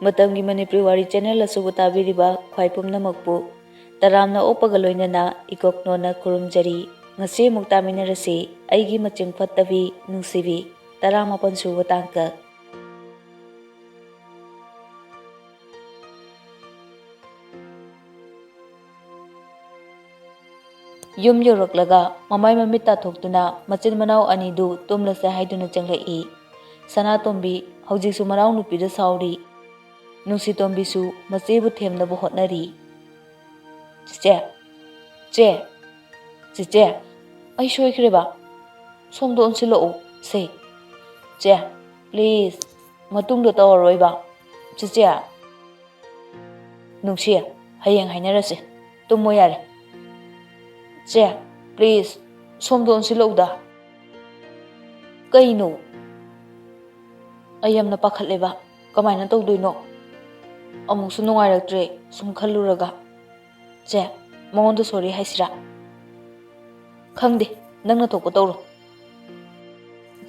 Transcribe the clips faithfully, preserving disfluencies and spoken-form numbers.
ꯃꯇꯝꯒꯤ ꯃꯅꯤꯄꯨꯔꯤ ꯋꯥꯔꯤ ꯆꯦꯅꯦꯜ ꯑꯁꯤꯕꯨ ꯇꯥꯕꯤꯔꯤꯕ ꯈ꯭ꯋꯥꯏ ꯄꯨꯝꯅꯃꯛꯄꯨ ꯇꯔꯥꯝꯅ ꯑꯣꯛꯄꯒ ꯂꯣꯏꯅꯅ ꯏꯀꯣꯛꯅꯣꯅ ꯈꯨꯔꯨꯝꯖꯔꯤ꯫ ꯉꯁꯤ ꯑꯃꯨꯛ ꯇꯥꯃꯤꯟꯅꯔꯁꯤ ꯑꯩꯒꯤ ꯃꯆꯤꯡ ꯐꯠꯇꯕꯤ ꯅꯨꯡꯁꯤꯕꯤ, ꯇꯔꯥꯃꯥꯄꯟ ꯁꯨꯕ ꯇꯥꯡꯀꯛ꯫ ꯌꯨꯝ ꯌꯧꯔꯛꯂꯒ ꯃꯃꯥꯏ ꯃꯃꯤꯠ ꯇꯥꯊꯣꯛꯇꯨꯅ ꯃꯆꯤꯟ ꯃꯅꯥꯎ ꯑꯅꯤꯗꯨ ꯇꯨꯝꯂꯁꯦ ꯍꯥꯏꯗꯨꯅ ꯆꯪꯂꯛꯏ꯫ ꯁꯅꯥꯇꯣꯝꯕꯤ ꯍꯧꯖꯤꯛꯁꯨ ꯃꯅꯥꯎꯅꯨꯄꯤꯗ ꯁꯥꯎꯔꯤ꯫ ꯅꯨꯡꯁꯤꯇꯣꯝꯕꯤꯁꯨ ꯃꯆꯦꯕꯨ ꯊꯦꯝꯅꯕ ꯍꯣꯠꯅꯔꯤ꯫ "ꯆꯤꯆꯦ, ꯆꯦ, ꯆꯤꯆꯦ, ꯑꯩ ꯁꯣꯏꯈ꯭ꯔꯦꯕ꯫ ꯁꯣꯝꯗ ꯑꯣꯟꯁꯤꯜꯂꯛꯎ ꯁꯦ꯫ ꯆꯦ, please, ꯃꯇꯨꯡꯗ ꯇꯧꯔꯔꯣꯏꯕ꯫ ꯆꯤꯆꯦ꯫ ꯅꯨꯡꯁꯤ, ꯍꯌꯦꯡ ꯍꯥꯏꯅꯔꯁꯦ꯫ ꯇꯨꯝꯃꯣ ꯌꯥꯔꯦ꯫ ꯆꯦ, please, ꯁꯣꯝꯗ ꯑꯣꯟꯁꯤꯜꯂꯛꯎꯗ꯫" "ꯀꯩꯅꯣ?" "ꯑꯩ ꯌꯥꯝꯅ ꯄꯥꯈꯠꯂꯦꯕ꯫ ꯀꯃꯥꯏꯅ ꯇꯧꯗꯣꯏꯅꯣ? ꯑꯃꯨꯛꯁꯨ ꯅꯨꯡꯉꯥꯏꯔꯛꯇ꯭ꯔꯦ ꯁꯨꯝ ꯈꯜꯂꯨꯔꯒ꯫ ꯆꯦ, ꯃꯉꯣꯟꯗ sorry ꯍꯥꯏꯁꯤꯔꯥ?" "ꯈꯪꯗꯦ, ꯅꯪꯅ ꯊꯣꯛꯄ ꯇꯧꯔꯣ꯫"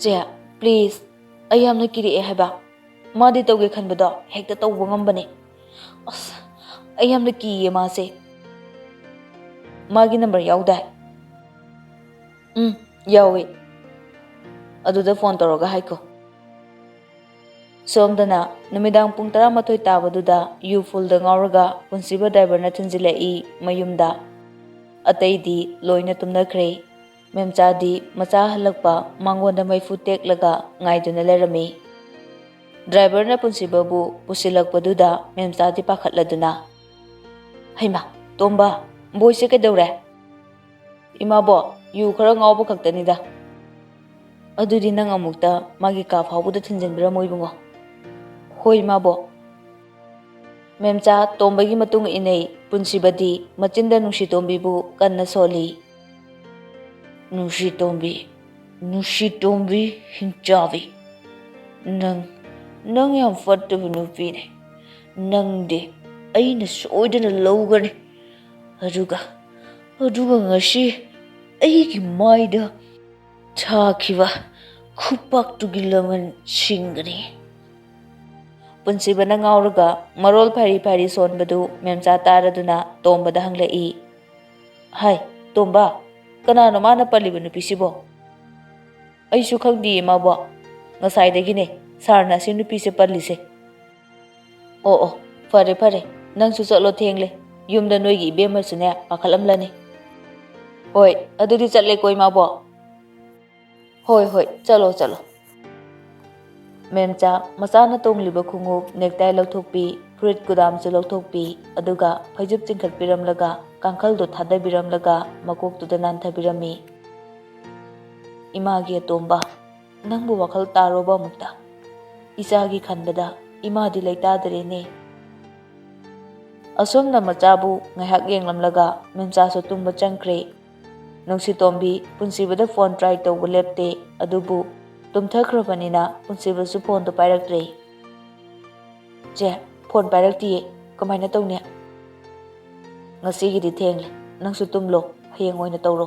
"ꯆꯦ, please, ꯑꯩ ꯌꯥꯝꯅ ꯀꯤꯔꯛꯑꯦ ꯍꯥꯏꯕ꯫ ꯃꯥꯗꯤ ꯇꯧꯒꯦ ꯈꯟꯕꯗꯣ ꯍꯦꯛꯇ ꯇꯧꯕ ꯉꯝꯕꯅꯦ꯫ ꯑꯁ, ꯑꯩ ꯌꯥꯝꯅ ꯀꯤꯌꯦ ꯃꯥꯁꯦ꯫" "ꯃꯥꯒꯤ number ꯌꯥꯎꯗꯥꯏ?" "ꯎꯝ, ꯌꯥꯎꯏ꯫ ꯑꯗꯨꯗ phone ꯇꯧꯔꯒ ꯍꯥꯏꯈꯣ꯫" ꯁꯣꯝꯗꯅ ꯅꯨꯃꯤꯗꯥꯡ ꯄꯨꯡ ꯇꯔꯥꯃꯥꯊꯣꯏ ꯇꯥꯕꯗꯨꯗ ꯌꯨ fullꯗ ꯉꯥꯎꯔꯒ ꯄꯨꯟꯁꯤꯕ driverꯅ ꯊꯤꯟꯖꯤꯜꯂꯛꯏ ꯃꯌꯨꯝꯗ꯫ ꯑꯇꯩꯗꯤ ꯂꯣꯏꯅ ꯇꯨꯝꯅꯈ꯭ꯔꯦ꯫ ꯃꯦꯝꯆꯥꯗꯤ ꯃꯆꯥ ꯍꯜꯂꯛꯄ ꯃꯉꯣꯟꯗ ꯃꯩꯐꯨ ꯇꯦꯛꯂꯒ ꯉꯥꯏꯗꯨꯅ ꯂꯩꯔꯝꯃꯤ꯫ Driverꯅ ꯄꯨꯟꯁꯤꯕꯕꯨ ꯄꯨꯁꯤꯜꯂꯛꯄꯗꯨꯗ ꯃꯦꯝꯆꯥꯗꯤ ꯄꯥꯈꯠꯂꯗꯨꯅ, "ꯍꯩꯃꯥ, ꯇꯣꯝꯕ, ꯕꯣꯏꯁꯦ ꯀꯩꯗꯧꯔꯦ?" "ꯏꯃꯥꯕꯣ, ꯌꯨ ꯈꯔ ꯉꯥꯎꯕ ꯈꯛꯇꯅꯤꯗ꯫" "ꯑꯗꯨꯗꯤ ꯅꯪ ꯑꯃꯨꯛꯇ ꯃꯥꯒꯤ ꯀꯥ ꯐꯥꯎꯕꯗ ꯊꯤꯟꯖꯤꯟꯕꯤꯔꯝꯃꯣ ꯏꯕꯨꯡꯉꯣ꯫" "ꯍꯣꯏ ꯏꯃꯥꯕꯣ꯫" ꯃꯦꯝꯆꯥ ꯇꯣꯝꯕꯒꯤ ꯃꯇꯨꯡ ꯏꯟꯅꯩ꯫ ꯄꯨꯟꯁꯤꯕꯗꯤ ꯃꯆꯤꯟꯗ ꯅꯨꯡꯁꯤꯇꯣꯝꯕꯤꯕꯨ ꯀꯟꯅ ꯁꯣꯜꯂꯤ꯫ "ꯅꯨꯡꯁꯤꯇꯣꯝꯕꯤ, ꯅꯨꯡꯁꯤꯇꯣꯝꯕꯤ ꯍꯤꯡꯆꯥꯕꯤ, ꯅꯪ, ꯅꯪ ꯌꯥꯝ ꯐꯠꯇꯕ ꯅꯨꯄꯤꯅꯦ꯫ ꯅꯪꯗꯤ ꯑꯩꯅ ꯁꯣꯏꯗꯅ ꯂꯧꯒꯅꯤ꯫ ꯑꯗꯨꯒ, ꯑꯗꯨꯒ ꯉꯁꯤ ꯑꯩꯒꯤ ꯃꯥꯏꯗ ꯊꯥꯈꯤꯕ ꯈꯨꯄꯥꯛꯇꯨꯒꯤ ꯂꯃꯟ ꯁꯤꯡꯒꯅꯤ꯫" ꯄꯨꯟꯁꯤꯕꯅ ꯉꯥꯎꯔꯒ ꯃꯔꯣꯜ ꯐꯥꯏꯔꯤ ꯐꯥꯏꯔꯤ ꯁꯣꯟꯕꯗꯨ ꯃꯦꯝꯆꯥ ꯇꯥꯔꯗꯨꯅ ꯇꯣꯝꯕꯗ ꯍꯪꯂꯛꯏ꯫ "ꯍꯥꯏ, ꯇꯣꯝꯕ, ꯀꯅꯥꯅꯣ ꯃꯥꯅ ꯄꯜꯂꯤꯕ ꯅꯨꯄꯤꯁꯤꯕꯣ?" "ꯑꯩꯁꯨ ꯈꯪꯗꯤꯌꯦ ꯃꯥꯕꯣ꯫ ꯉꯁꯥꯏꯗꯒꯤꯅꯦ ꯁꯥꯔꯅ ꯑꯁꯤ ꯅꯨꯄꯤꯁꯦ ꯄꯜꯂꯤꯁꯦ꯫" "ꯑꯣ ꯑꯣ, ꯐꯔꯦ ꯐꯔꯦ, ꯅꯪꯁꯨ ꯆꯠꯂꯣ, ꯊꯦꯡꯂꯦ꯫ ꯌꯨꯝꯗ ꯅꯣꯏꯒꯤ ꯏꯕꯦꯝꯃꯁꯨꯅꯦ ꯄꯥꯈꯠꯂꯝꯂꯅꯤ꯫" "ꯍꯣꯏ, ꯑꯗꯨꯗꯤ ꯆꯠꯂꯦꯀꯣ ꯏꯃꯥꯕꯣ꯫" "ꯍꯣꯏ ꯍꯣꯏ, ꯆꯠꯂꯣ ꯆꯠꯂꯣ꯫" ꯃꯦꯝꯆꯥ ꯃꯆꯥꯅ ꯇꯣꯡꯂꯤꯕ ꯈꯣꯡꯎꯞ ꯅꯦꯛꯇꯥꯏ ꯂꯧꯊꯣꯛꯄꯤ, ꯐꯨꯔꯤꯠ ꯀꯨꯗꯥꯝꯁꯨ ꯂꯧꯊꯣꯛꯄꯤ, ꯑꯗꯨꯒ ꯐꯩꯖꯨꯞ ꯆꯤꯡꯈꯠꯄꯤꯔꯝꯂꯒ ꯀꯥꯡꯈꯜꯗꯨ ꯊꯥꯗꯕꯤꯔꯝꯂꯒ ꯃꯀꯣꯛꯇꯨꯗ ꯅꯥꯟꯊꯕꯤꯔꯝꯃꯤ꯫ "ꯏꯃꯥꯒꯤ ꯑꯇꯣꯝꯕ, ꯅꯪꯕꯨ ꯋꯥꯈꯜ ꯇꯥꯔꯣꯕ ꯑꯃꯨꯛꯇ? ꯏꯆꯥꯒꯤ ꯈꯟꯕꯗ ꯏꯃꯥꯗꯤ ꯂꯩꯇꯥꯗꯔꯦꯅꯦ꯫" ꯑꯁꯨꯝꯅ ꯃꯆꯥꯕꯨ ꯉꯥꯏꯍꯥꯛ ꯌꯦꯡꯂꯝꯂꯒ ꯃꯦꯝꯆꯥꯁꯨ ꯇꯨꯝꯕ ꯆꯪꯈ꯭ꯔꯦ꯫ ꯅꯨꯡꯁꯤꯇꯣꯝꯕꯤ ꯄꯨꯟꯁꯤꯕꯗ ꯐꯣꯟ ꯇ꯭ꯔꯥꯏ ꯇꯧꯕ ꯂꯦꯞꯇꯦ, ꯑꯗꯨꯕꯨ ꯇꯨꯝꯊꯈ꯭ꯔꯕꯅꯤꯅ ꯄꯨꯟꯁꯤꯕꯁꯨ ꯐꯣꯟꯗꯨ ꯄꯥꯏꯔꯛꯇ꯭ꯔꯦ꯫ "ꯆꯦ, ꯐꯣꯟ ꯄꯥꯏꯔꯛꯇꯤꯌꯦ, ꯀꯃꯥꯏꯅ ꯇꯧꯅꯤ?" "ꯉꯁꯤꯒꯤꯗꯤ ꯊꯦꯡꯂꯦ, ꯅꯪꯁꯨ ꯇꯨꯝꯂꯣ, ꯍꯌꯦꯡ ꯑꯣꯏꯅ ꯇꯧꯔꯣ꯫"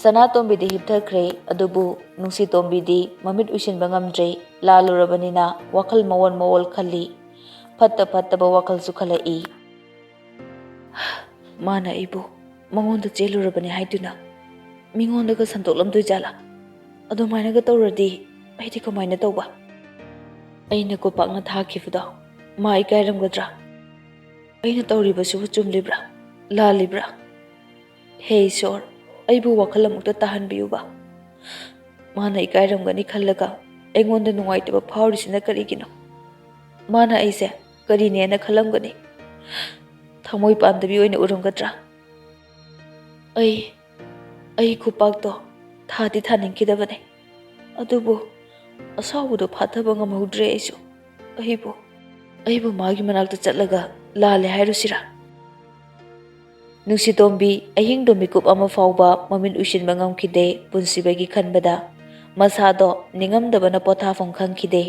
ꯁꯅꯥꯇꯣꯝꯕꯤꯗꯤ ꯍꯤꯞꯊꯈ꯭ꯔꯦ, ꯑꯗꯨꯕꯨ ꯅꯨꯡꯁꯤꯇꯣꯝꯕꯤꯗꯤ ꯃꯃꯤꯠ ꯎꯏꯁꯤꯟꯕ ꯉꯝꯗ꯭ꯔꯦ꯫ ꯂꯥꯜꯂꯨꯔꯕꯅꯤꯅ ꯋꯥꯈꯜ ꯃꯑꯣꯟ ꯃꯑꯣꯜ ꯈꯜꯂꯤ꯫ ꯐꯠꯇ ꯐꯠꯇꯕ ꯋꯥꯈꯜꯁꯨ ꯈꯜꯂꯛꯏ꯫ "ꯃꯥꯅ ꯑꯩꯕꯨ ꯃꯉꯣꯟꯗ ꯆꯦꯜꯂꯨꯔꯕꯅꯤ ꯍꯥꯏꯗꯨꯅ ꯃꯤꯉꯣꯟꯗꯒ ꯁꯟꯗꯣꯛꯂꯝꯗꯣꯏ ꯖꯥꯠꯂꯥ? ꯑꯗꯨꯃꯥꯏꯅꯒ ꯇꯧꯔꯗꯤ ꯑꯩꯗꯤ ꯀꯃꯥꯏꯅ ꯇꯧꯕ? ꯑꯩꯅ ꯈꯨꯄꯥꯛꯅ ꯊꯥꯈꯤꯕꯗꯣ ꯃꯥ ꯏꯀꯥꯏꯔꯝꯒꯗ꯭ꯔꯥ? ꯑꯩꯅ ꯇꯧꯔꯤꯕꯁꯤꯕꯨ ꯆꯨꯝꯂꯤꯕ꯭ꯔꯥ, ꯂꯥꯜꯂꯤꯕ꯭ꯔꯥ? ꯍꯦ ꯏꯁꯣꯔ, ꯑꯩꯕꯨ ꯋꯥꯈꯜ ꯑꯃꯨꯛꯇ ꯇꯥꯍꯟꯕꯤꯌꯨꯕ꯫ ꯃꯥꯅ ꯏꯀꯥꯏꯔꯝꯒꯅꯤ ꯈꯜꯂꯒ ꯑꯩꯉꯣꯟꯗ ꯅꯨꯡꯉꯥꯏꯇꯕ ꯐꯥꯎꯔꯤꯁꯤꯅ ꯀꯔꯤꯒꯤꯅꯣ? ꯃꯥꯅ ꯑꯩꯁꯦ ꯀꯔꯤꯅꯦꯅ ꯈꯜꯂꯝꯒꯅꯤ? ꯊꯃꯣꯏ ꯄꯥꯟꯗꯕꯤ ꯑꯣꯏꯅ ꯎꯔꯝꯒꯗ꯭ꯔꯥ? ꯑꯩ, ꯑꯩ ꯈꯨꯄꯥꯛꯇꯣ ꯊꯥꯗꯤ ꯊꯥꯅꯤꯡꯈꯤꯗꯕꯅꯦ, ꯑꯗꯨꯕꯨ ꯑꯁꯥꯎꯕꯗꯣ ꯐꯥꯊꯕ ꯉꯝꯍꯧꯗ꯭ꯔꯦ ꯑꯩꯁꯨ꯫ ꯑꯩꯕꯨ, ꯑꯩꯕꯨ ꯃꯥꯒꯤ ꯃꯅꯥꯛꯇ ꯆꯠꯂꯒ ꯂꯥꯜꯂꯦ ꯍꯥꯏꯔꯨꯁꯤꯔꯥ?" ꯅꯨꯡꯁꯤꯇꯣꯝꯕꯤ ꯑꯍꯤꯡꯗꯣ ꯃꯤꯀꯨꯞ ꯑꯃ ꯐꯥꯎꯕ ꯃꯃꯤꯠ ꯎꯏꯁꯤꯟꯕ ꯉꯝꯈꯤꯗꯦ꯫ ꯄꯨꯟꯁꯤꯕꯒꯤ ꯈꯟꯕꯗ ꯃꯁꯥꯗꯣ ꯅꯤꯡꯉꯝꯗꯕꯅ ꯄꯣꯊꯥꯐꯝ ꯈꯪꯈꯤꯗꯦ꯫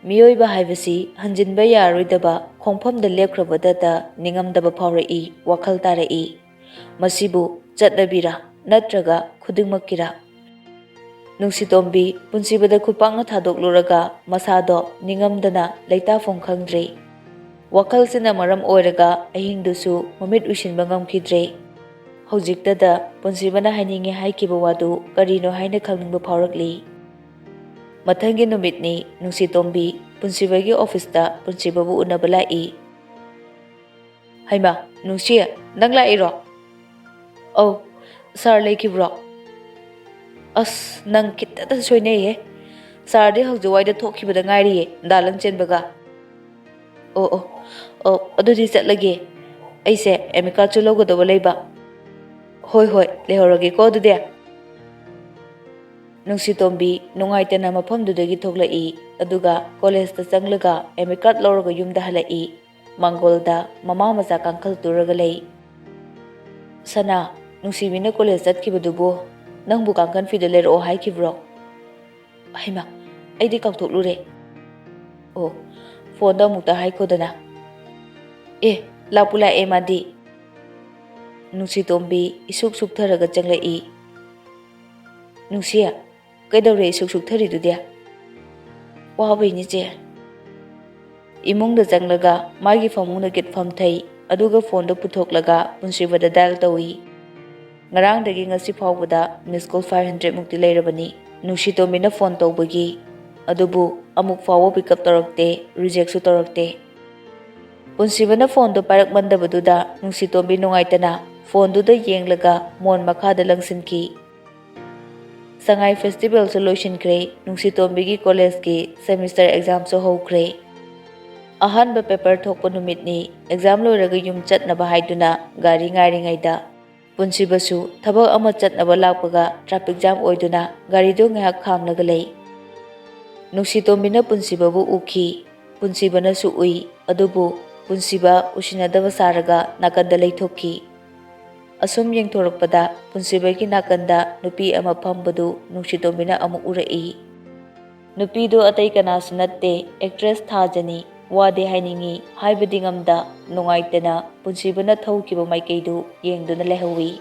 ꯃꯤꯑꯣꯏꯕ ꯍꯥꯏꯕꯁꯤ ꯍꯟꯖꯤꯟꯕ ꯌꯥꯔꯣꯏꯗꯕ ꯈꯣꯡꯐꯝꯗ ꯂꯦꯞꯈ꯭ꯔꯕꯗꯇ ꯅꯤꯡꯉꯝꯗꯕ ꯐꯥꯎꯔꯛꯏ, ꯋꯥꯈꯜ ꯇꯥꯔꯛꯏ꯫ ꯃꯁꯤꯕꯨ ꯆꯠꯅꯕꯤꯔꯥ ꯅꯠꯇ꯭ꯔꯒ ꯈꯨꯗꯤꯡꯃꯛꯀꯤꯔꯥ? ꯅꯨꯡꯁꯤꯇꯣꯝꯕꯤ ꯄꯨꯟꯁꯤꯕꯗ ꯈꯨꯠꯄꯥꯛꯅ ꯊꯥꯗꯣꯛꯂꯨꯔꯒ ꯃꯁꯥꯗꯣ ꯅꯤꯡꯉꯝꯗꯅ ꯂꯩꯇꯥꯐꯝ ꯈꯪꯗ꯭ꯔꯦ꯫ ꯋꯥꯈꯜꯁꯤꯅ ꯃꯔꯝ ꯑꯣꯏꯔꯒ ꯑꯍꯤꯡꯗꯨꯁꯨ ꯃꯃꯤꯠ ꯎꯏꯁꯤꯟꯕ ꯉꯝꯈꯤꯗ꯭ꯔꯦ꯫ ꯍꯧꯖꯤꯛꯇꯗ ꯄꯨꯟꯁꯤꯕꯅ ꯍꯥꯏꯅꯤꯡꯉꯦ ꯍꯥꯏꯈꯤꯕ ꯋꯥꯗꯨ ꯀꯔꯤꯅꯣ ꯍꯥꯏꯅ ꯈꯪꯅꯤꯡꯕ ꯐꯥꯎꯔꯛꯂꯤ꯫ ꯃꯊꯪꯒꯤ ꯅꯨꯃꯤꯠꯅꯤ꯫ ꯅꯨꯡꯁꯤꯇꯣꯝꯕꯤ ꯄꯨꯟꯁꯤꯕꯒꯤ ꯑꯣꯐꯤꯁꯇ ꯄꯨꯟꯁꯤꯕꯕꯨ ꯎꯅꯕ ꯂꯥꯛꯏ꯫ "ꯍꯩꯃꯥ, ꯅꯨꯡꯁꯤ, ꯅꯪ ꯂꯥꯛꯏꯔꯣ?" "ꯑꯧ, ꯁꯥꯔ ꯂꯩꯈꯤꯕ꯭ꯔꯣ?" "ꯑꯁ, ꯅꯪ ꯈꯤꯇꯗ ꯁꯣꯏꯅꯩꯍꯦ꯫ ꯁꯥꯔꯗꯤ ꯍꯧꯖꯤꯛ ꯋꯥꯏꯗ ꯊꯣꯛꯈꯤꯕꯗ ꯉꯥꯏꯔꯤꯌꯦ, ꯗꯥꯂꯟ ꯆꯦꯟꯕꯒ꯫" "ꯑꯣ, ꯑꯣ, ꯑꯣ, ꯑꯗꯨꯗꯤ ꯆꯠꯂꯒꯦ꯫ ꯑꯩꯁꯦ ꯑꯦꯃꯤꯀꯥꯠꯁꯨ ꯂꯧꯒꯗꯕ ꯂꯩꯕ꯫" "ꯍꯣꯏ, ꯍꯣꯏ, ꯂꯩꯍꯧꯔꯒꯦꯀꯣ ꯑꯗꯨꯗꯤ꯫" ꯅꯨꯡꯁꯤꯇꯣꯝꯕꯤ ꯅꯨꯡꯉꯥꯏꯇꯅ ꯃꯐꯝꯗꯨꯗꯒꯤ ꯊꯣꯛꯂꯛꯏ, ꯑꯗꯨꯒ ꯀꯣꯂꯦꯖꯇ ꯆꯪꯂꯒ ꯑꯦꯃꯤꯀꯥꯠ ꯂꯧꯔꯒ ꯌꯨꯝꯗ ꯍꯜꯂꯛꯏ꯫ ꯃꯥꯡꯒꯣꯜꯗ ꯃꯃꯥ ꯃꯆꯥ ꯀꯥꯡꯈꯜ ꯇꯨꯔꯒ ꯂꯩ꯫ "ꯁꯅꯥ, ꯅꯨꯡꯁꯤꯕꯤꯅ ꯀꯣꯂꯦꯖ ꯆꯠꯈꯤꯕꯗꯨꯕꯨ ꯅꯪꯕꯨ ꯀꯥꯡꯈꯟ ꯐꯤꯗꯨ ꯂꯩꯔꯛꯑꯣ ꯍꯥꯏꯈꯤꯕ꯭ꯔꯣ?" "ꯍꯩꯃꯥ, ꯑꯩꯗꯤ ꯀꯥꯎꯊꯣꯛꯂꯨꯔꯦ꯫" "ꯑꯣ, ꯐꯣꯟꯗ ꯑꯃꯨꯛꯇ ꯍꯥꯏꯈꯣꯗꯅ꯫" "ꯑꯦ, ꯂꯥꯛꯄꯨ ꯂꯥꯛꯑꯦ ꯃꯥꯗꯤ꯫" ꯅꯨꯡꯁꯤꯇꯣꯝꯕꯤ ꯏꯁꯨꯛ ꯁꯨꯛꯊꯔꯒ ꯆꯪꯂꯛꯏ꯫ "ꯅꯨꯡꯁꯤ, ꯀꯩꯗꯧꯔꯦ ꯏꯁꯨꯛ ꯁꯨꯛꯊꯔꯤꯗꯨꯗꯤ?" "ꯋꯥꯕꯩꯅꯤ, ꯆꯦ꯫" ꯏꯃꯨꯡꯗ ꯆꯪꯂꯒ ꯃꯥꯒꯤ ꯐꯃꯨꯡꯗ ꯀꯤꯠ ꯐꯝꯊꯩ, ꯑꯗꯨꯒ ꯐꯣꯟꯗꯨ ꯄꯨꯊꯣꯛꯂꯒ ꯄꯨꯟꯁꯤꯕꯗ ꯗꯥꯏꯜ ꯇꯧꯏ꯫ ꯉꯔꯥꯡꯗꯒꯤ ꯉꯁꯤ ꯐꯥꯎꯕꯗ ꯃꯤꯁ ꯀꯣꯜ ꯐꯥꯏꯚ ꯍꯟꯗ꯭ꯔꯦꯗ ꯃꯨꯛꯇꯤ ꯂꯩꯔꯕꯅꯤ ꯅꯨꯡꯁꯤꯇꯣꯝꯕꯤꯅ ꯐꯣꯟ ꯇꯧꯕꯒꯤ, ꯑꯗꯨꯕꯨ ꯑꯃꯨꯛ ꯐꯥꯎꯕ ꯄꯤꯛ ꯑꯞ ꯇꯧꯔꯛꯇꯦ, ꯔꯤꯖꯦꯛꯁꯨ ꯇꯧꯔꯛꯇꯦ꯫ ꯄꯨꯟꯁꯤꯕꯅ ꯐꯣꯟꯗꯨ ꯄꯥꯏꯔꯛꯃꯟꯗꯕꯗꯨꯗ ꯅꯨꯡꯁꯤꯇꯣꯝꯕꯤ ꯅꯨꯡꯉꯥꯏꯇꯅ ꯐꯣꯟꯗꯨꯗ ꯌꯦꯡꯂꯒ ꯃꯣꯟ ꯃꯈꯥꯗ ꯂꯪꯁꯤꯟꯈꯤ꯫ ꯁꯉꯥꯏ ꯐꯦꯁꯇꯤꯚꯦꯜꯁꯨ ꯂꯣꯏꯁꯤꯟꯈ꯭ꯔꯦ, ꯅꯨꯡꯁꯤꯇꯣꯝꯕꯤꯒꯤ ꯀꯣꯂꯦꯖꯀꯤ ꯁꯦꯃꯤꯁꯇꯔ ꯑꯦꯛꯖꯥꯝꯁꯨ ꯍꯧꯈ꯭ꯔꯦ꯫ ꯑꯍꯥꯟꯕ ꯄꯦꯄꯔ ꯊꯣꯛꯄ ꯅꯨꯃꯤꯠꯅꯤ꯫ ꯑꯦꯛꯖꯥꯝ ꯂꯣꯏꯔꯒ ꯌꯨꯝ ꯆꯠꯅꯕ ꯍꯥꯏꯗꯨꯅ ꯒꯥꯔꯤ ꯉꯥꯏꯔꯤꯉꯩꯗ ꯄꯨꯟꯁꯤꯕꯁꯨ ꯊꯕꯛ ꯑꯃ ꯆꯠꯅꯕ ꯂꯥꯛꯄꯒ ꯇ꯭ꯔꯥꯐꯤꯛ ꯖꯥꯝ ꯑꯣꯏꯗꯨꯅ ꯒꯥꯔꯤꯗꯨ ꯉꯥꯏꯍꯥꯛ ꯈꯥꯝꯂꯒ ꯂꯩ꯫ ꯅꯨꯡꯁꯤꯇꯣꯝꯕꯤꯅ ꯄꯨꯟꯁꯤꯕꯕꯨ ꯎꯈꯤ꯫ ꯄꯨꯟꯁꯤꯕꯅꯁꯨ ꯎꯏ, ꯑꯗꯨꯕꯨ ꯄꯨꯟꯁꯤꯕ ꯎꯁꯤꯟꯅꯗꯕ ꯁꯥꯔꯒ ꯅꯥꯀꯟꯗ ꯂꯩꯊꯣꯛꯈꯤ꯫ ꯑꯁꯨꯝ ꯌꯦꯡꯊꯣꯔꯛꯄꯗ ꯄꯨꯟꯁꯤꯕꯒꯤ ꯅꯥꯀꯟꯗ ꯅꯨꯄꯤ ꯑꯃ ꯐꯝꯕꯗꯨ ꯅꯨꯡꯁꯤꯇꯣꯝꯕꯤꯅ ꯑꯃꯨꯛ ꯎꯔꯛꯏ꯫ ꯅꯨꯄꯤꯗꯨ ꯑꯇꯩ ꯀꯅꯥꯁꯨ ꯅꯠꯇꯦ, ꯑꯦꯛꯇ꯭ꯔꯦꯁ ꯊꯥꯖꯅꯤ꯫ ꯋꯥꯗꯤ ꯍꯥꯏꯅꯤꯡꯏ, ꯍꯥꯏꯕꯗꯤ ꯉꯝꯗ, ꯅꯨꯡꯉꯥꯏꯇꯅ ꯄꯨꯟꯁꯤꯕꯅ ꯊꯧꯈꯤꯕ ꯃꯥꯏꯀꯩꯗꯨ ꯌꯦꯡꯗꯨꯅ ꯂꯩꯍꯧꯏ꯫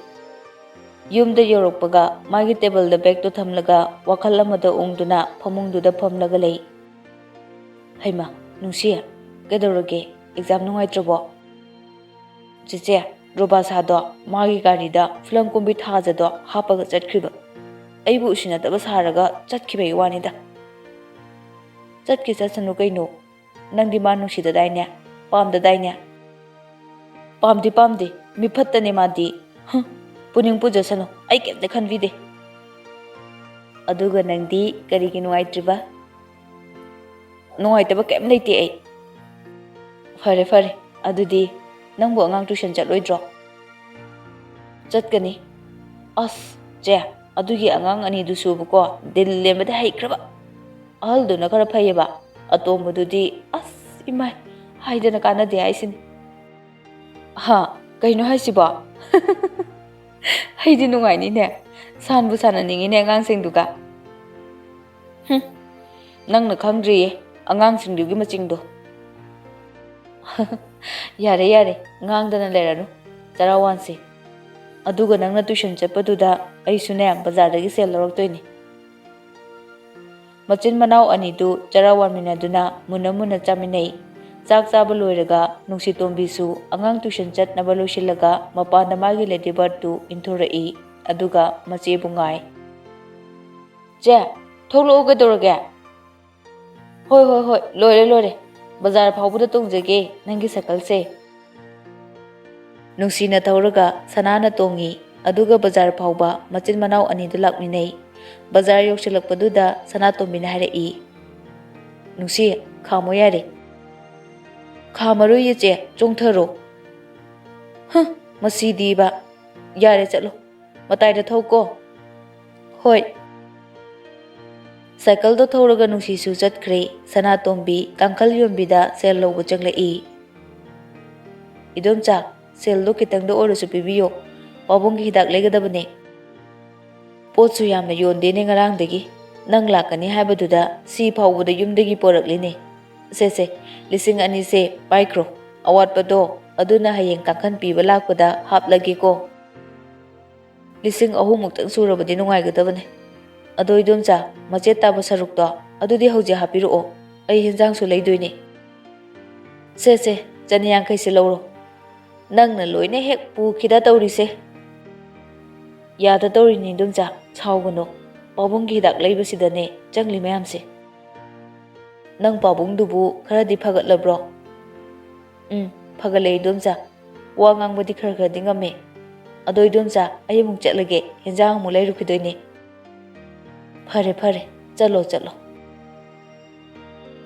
ꯌꯨꯝꯗ ꯌꯧꯔꯛꯄꯒ ꯃꯥꯒꯤ ꯇꯦꯕꯜꯗ ꯕꯦꯒꯇꯣ ꯊꯝꯂꯒ ꯋꯥꯈꯜ ꯑꯃꯗ ꯎꯪꯗꯨꯅ ꯐꯃꯨꯡꯗꯨꯗ ꯐꯝꯂꯒ ꯂꯩ꯫ "ꯍꯩꯃꯥ, ꯅꯨꯡꯁꯤ, ꯀꯩꯗꯧꯔꯒꯦ? ꯑꯦꯛꯖꯥꯝ ꯅꯨꯡꯉꯥꯏꯇ꯭ꯔꯕꯣ?" "ꯆꯦꯆꯦ, ꯔꯣꯕꯥꯁꯥꯗꯣ ꯃꯥꯒꯤ ꯒꯥꯔꯤꯗ ꯐꯤꯂꯝ ꯀꯨꯝꯕꯤ ꯊꯥꯖꯗꯣ ꯍꯥꯞꯄꯒ ꯆꯠꯈ꯭ꯔꯤꯕ꯫ ꯑꯩꯕꯨ ꯎꯁꯤꯟꯅꯗꯕ ꯁꯥꯔꯒ ꯆꯠꯈꯤꯕꯒꯤ ꯋꯥꯅꯤꯗ꯫" "ꯆꯠꯀꯦ ꯆꯠꯁꯅꯨ ꯀꯩꯅꯣ, ꯅꯪꯗꯤ ꯃꯥ ꯅꯨꯡꯁꯤꯗꯗꯥꯏꯅꯦ, ꯄꯥꯝꯗꯗꯥꯏꯅꯦ?" "ꯄꯥꯝꯗꯤ ꯄꯥꯝꯗꯦ, ꯃꯤ ꯐꯠꯇꯅꯦ ꯃꯥꯗꯤ꯫ ꯍꯨꯝ, ꯄꯨꯅꯤꯡ ꯄꯨꯖꯁꯅꯨ, ꯑꯩ ꯀꯩꯝꯇ ꯈꯟꯕꯤꯗꯦ꯫" "ꯑꯗꯨꯒ ꯅꯪꯗꯤ ꯀꯔꯤꯒꯤ ꯅꯨꯡꯉꯥꯏꯇ꯭ꯔꯤꯕ?" "ꯅꯨꯡꯉꯥꯏꯇꯕ ꯀꯩꯝ ꯂꯩꯇꯦ ꯑꯩ꯫" "ꯐꯔꯦ ꯐꯔꯦ, ꯑꯗꯨꯗꯤ ꯅꯪꯕꯨ ꯑꯉꯥꯡ ꯇꯨꯏꯁꯟ ꯆꯠꯂꯣꯏꯗ꯭ꯔꯣ?" "ꯆꯠꯀꯅꯤ꯫" "ꯑꯁ, ꯆꯦ, ꯑꯗꯨꯒꯤ ꯑꯉꯥꯡ ꯑꯅꯤꯗꯨꯁꯨꯕꯀꯣ, ꯗꯤꯜ ꯂꯦꯟꯕꯗ ꯍꯩꯈ꯭ꯔꯕ꯫ ꯑꯍꯜꯗꯨꯅ ꯈꯔ ꯐꯩꯌꯦꯕ, ꯑꯇꯣꯝꯕꯗꯨꯗꯤ, ꯑꯁ, ꯏꯃꯥꯏ, ꯍꯥꯏꯗꯅ ꯀꯥꯟꯅꯗꯦ ꯍꯥꯏꯁꯤꯅꯤ꯫" "ꯍꯥ, ꯀꯩꯅꯣ ꯍꯥꯏꯁꯤꯕꯣ?" "ꯑꯩꯗꯤ ꯅꯨꯡꯉꯥꯏꯅꯤꯅꯦ, ꯁꯥꯟꯕꯨ ꯁꯥꯟꯅꯅꯤꯡꯉꯤꯅꯦ ꯑꯉꯥꯡꯁꯤꯡꯗꯨꯒ꯫" "ꯍꯨꯝ, ꯅꯪꯅ ꯈꯪꯗ꯭ꯔꯤꯌꯦ ꯑꯉꯥꯡꯁꯤꯡꯗꯨꯒꯤ ꯃꯆꯤꯡꯗꯣ꯫" "ꯌꯥꯔꯦ ꯌꯥꯔꯦ, ꯉꯥꯡꯗꯅ ꯂꯩꯔꯅꯨ, ꯆꯔꯥ ꯋꯥꯟꯁꯤ꯫ ꯑꯗꯨꯒ ꯅꯪꯅ ꯇꯨꯏꯁꯟ ꯆꯠꯄꯗꯨꯗ ꯑꯩꯁꯨꯅꯦ ꯕꯖꯥꯔꯗꯒꯤ ꯁꯦꯜ ꯂꯧꯔꯛꯇꯣꯏꯅꯤ꯫" ꯃꯆꯤꯟ ꯃꯅꯥꯎ ꯑꯅꯤꯗꯨ ꯆꯔꯥ ꯋꯥꯟꯃꯤꯟꯅꯗꯨꯅ ꯃꯨꯟꯅ ꯃꯨꯟꯅ ꯆꯥꯃꯤꯟꯅꯩ꯫ ꯆꯥꯛ ꯆꯥꯕ ꯂꯣꯏꯔꯒ ꯅꯨꯡꯁꯤꯇꯣꯝꯕꯤꯁꯨ ꯑꯉꯥꯡ ꯇꯨꯏꯁꯟ ꯆꯠꯅꯕ ꯂꯣꯏꯁꯤꯜꯂꯒ ꯃꯄꯥꯟꯗ ꯃꯥꯒꯤ ꯂꯦꯗꯤ ꯕꯥꯔꯠꯇꯨ ꯏꯟꯊꯣꯔꯛꯏ, ꯑꯗꯨꯒ ꯃꯆꯦꯕꯨ ꯉꯥꯏ꯫ "ꯆꯦ, ꯊꯣꯛꯂꯛꯑꯣ, ꯀꯩꯗꯧꯔꯒꯦ?" "ꯍꯣꯏ, ꯍꯣꯏ, ꯍꯣꯏ, ꯂꯣꯏꯔꯦ, ꯂꯣꯏꯔꯦ꯫ ꯕꯖꯥꯔ ꯐꯥꯎꯕꯗ ꯇꯣꯡꯖꯒꯦ ꯅꯪꯒꯤ ꯁꯥꯏꯀꯜꯁꯦ꯫" ꯅꯨꯡꯁꯤꯅ ꯊꯧꯔꯒ ꯁꯅꯥꯅ ꯇꯣꯡꯉꯤ, ꯑꯗꯨꯒ ꯕꯖꯥꯔ ꯐꯥꯎꯕ ꯃꯆꯤꯟ ꯃꯅꯥꯎ ꯑꯅꯤꯗꯨ ꯂꯥꯛꯃꯤꯟꯅꯩ꯫ ꯕꯖꯥꯔ ꯌꯧꯁꯤꯜꯂꯛꯄꯗꯨꯗ ꯁꯅꯥꯇꯣꯝꯕꯤꯅ ꯍꯥꯏꯔꯛꯏ, "ꯅꯨꯡꯁꯤ, ꯈꯥꯝꯃꯣ ꯌꯥꯔꯦ꯫" "ꯈꯥꯝꯃꯔꯣꯏ ꯏꯆꯦ, ꯆꯣꯡꯊꯔꯣ꯫" "ꯍ, ꯃꯁꯤꯗꯤꯕ꯫ ꯌꯥꯔꯦ, ꯆꯠꯂꯣ꯫ ꯃꯇꯥꯏꯗ ꯊꯧꯀꯣ꯫" "ꯍꯣꯏ꯫" ꯁꯥꯏꯀꯜꯗꯣ ꯊꯧꯔꯒ ꯅꯨꯡꯁꯤꯁꯨ ꯆꯠꯈ꯭ꯔꯦ꯫ ꯁꯅꯥꯇꯣꯝꯕꯤ ꯀꯥꯡꯈꯜ ꯌꯣꯟꯕꯤꯗ ꯁꯦꯜ ꯂꯧꯕ ꯆꯪꯂꯛꯏ꯫ "ꯏꯗꯣꯝꯆꯥ, ꯁꯦꯜꯗꯣ ꯈꯤꯇꯪꯗ ꯑꯣꯏꯔꯁꯨ ꯄꯤꯕꯤꯌꯣ꯫ ꯄꯥꯕꯨꯡꯒꯤ ꯍꯤꯗꯥꯛ ꯂꯩꯒꯗꯕꯅꯦ꯫" "ꯄꯣꯠꯁꯨ ꯌꯥꯝꯅ ꯌꯣꯟꯗꯦꯅꯦ ꯉꯔꯥꯡꯗꯒꯤ꯫ ꯅꯪ ꯂꯥꯛꯀꯅꯤ ꯍꯥꯏꯕꯗꯨꯗ ꯁꯤ ꯐꯥꯎꯕꯗ ꯌꯨꯝꯗꯒꯤ ꯄꯣꯔꯛꯂꯤꯅꯦ꯫ ꯁꯦ, ꯁꯦ, ꯂꯤꯁꯤꯡ ꯑꯅꯤꯁꯦ ꯄꯥꯏꯈ꯭ꯔꯣ꯫ ꯑꯋꯥꯠꯄꯗꯣ ꯑꯗꯨꯅ ꯍꯌꯦꯡ ꯀꯥꯡꯈꯟ ꯄꯤꯕ ꯂꯥꯛꯄꯗ ꯍꯥꯞꯂꯒꯦꯀꯣ꯫" ꯂꯤꯁꯤꯡ ꯑꯍꯨꯝ ꯃꯨꯛꯇꯪ ꯁꯨꯔꯕꯗꯤ ꯅꯨꯡꯉꯥꯏꯒꯗꯕꯅꯦ꯫ ꯑꯗꯣ ꯏꯗꯣꯝꯆꯥ, ꯃꯆꯦꯠ ꯇꯥꯕ ꯁꯔꯨꯛꯇꯣ ꯑꯗꯨꯗꯤ ꯍꯧꯖꯤꯛ ꯍꯥꯞꯄꯤꯔꯛꯑꯣ, ꯑꯩ ꯍꯦꯟꯖꯥꯡꯁꯨ ꯂꯩꯗꯣꯏꯅꯦ꯫ ꯁꯦ ꯁꯦ, ꯆꯅꯤ ꯌꯥꯡꯈꯩꯁꯦ ꯂꯧꯔꯣ꯫ ꯅꯪꯅ ꯂꯣꯏꯅ ꯍꯦꯛ ꯄꯨꯈꯤꯗ ꯇꯧꯔꯤꯁꯦ꯫ ꯌꯥꯗ ꯇꯧꯔꯤꯅꯤ ꯏꯗꯣꯝꯆꯥ, ꯁꯥꯎꯒꯅꯨ꯫ ꯄꯥꯕꯨꯡꯒꯤ ꯍꯤꯗꯥꯛ ꯂꯩꯕꯁꯤꯗꯅꯦ ꯆꯪꯂꯤ ꯃꯌꯥꯝꯁꯦ꯫ ꯅꯪ ꯄꯥꯕꯨꯡꯗꯨꯕꯨ ꯈꯔꯗꯤ ꯐꯒꯠꯂꯕ꯭ꯔꯣ? ꯎꯝ, ꯐꯒꯠꯂꯦ ꯏꯗꯣꯝꯆꯥ꯫ ꯋꯥ ꯉꯥꯡꯕꯗꯤ ꯈꯔ ꯈꯔꯗꯤ ꯉꯝꯃꯦ꯫ ꯑꯗꯣ ꯏꯗꯣꯝꯆꯥ, ꯑꯩ ꯑꯃꯨꯛ ꯆꯠꯂꯒꯦ, ꯍꯦꯟꯖꯥꯡ ꯑꯃꯨꯛ ꯂꯩꯔꯨꯈꯤꯗꯣꯏꯅꯦ꯫ ꯐꯔꯦ ꯐꯔꯦ, ꯆꯠꯂꯣ ꯆꯠꯂꯣ꯫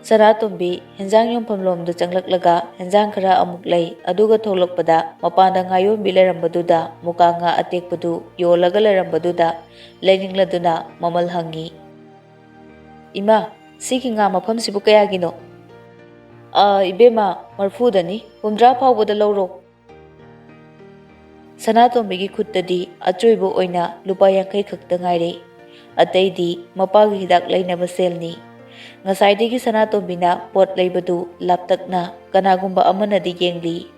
ꯁꯅꯥꯇꯣꯝꯕꯤ ꯍꯦꯟꯖꯥꯡ ꯌꯣꯟꯐꯝ ꯂꯣꯝꯗ ꯆꯪꯂꯛꯂꯒ ꯍꯦꯟꯖꯥꯡ ꯈꯔ ꯑꯃꯨꯛ ꯂꯩ꯫ ꯑꯗꯨꯒ ꯊꯣꯛꯂꯛꯄꯗ ꯃꯄꯥꯟꯗ ꯉꯥ ꯌꯣꯟꯕꯤ ꯂꯩꯔꯝꯕꯗꯨꯗ ꯃꯨꯀꯥ ꯉꯥ ꯑꯇꯦꯛꯄꯗꯨ ꯌꯣꯜꯂꯒ ꯂꯩꯔꯝꯕꯗꯨꯗ ꯂꯩꯅꯤꯡꯂꯗꯨꯅ ꯃꯃꯜ ꯍꯪꯉꯤ꯫ "ꯏꯃꯥ, ꯁꯤꯒꯤ ꯉꯥ ꯃꯐꯝꯁꯤꯕꯨ ꯀꯌꯥꯒꯤꯅꯣ?" "ꯑ, ꯏꯕꯦꯝꯃ, ꯃꯔꯐꯨꯗꯅꯤ, ꯍꯨꯝꯗ꯭ꯔꯥ ꯐꯥꯎꯕꯗ ꯂꯧꯔꯣ꯫" ꯁꯅꯥꯇꯣꯝꯕꯤꯒꯤ ꯈꯨꯠꯇꯗꯤ ꯑꯆꯣꯏꯕ ꯑꯣꯏꯅ ꯂꯨꯄꯥ ꯌꯥꯡꯈꯩ ꯈꯛꯇ ꯉꯥꯏꯔꯦ꯫ ꯑꯇꯩꯗꯤ ꯃꯄꯥꯒꯤ ꯍꯤꯗꯥꯛ ꯂꯩꯅꯕ ꯁꯦꯜꯅꯤ꯫ ꯉꯁꯥꯏꯗꯒꯤ ꯁꯅꯥꯇꯣꯝꯕꯤꯅ ꯄꯣꯠ ꯂꯩꯕꯗꯨ ꯂꯥꯞꯇꯛꯅ ꯀꯅꯥꯒꯨꯝꯕ ꯑꯃꯅꯗꯤ ꯌꯦꯡꯂꯤ꯫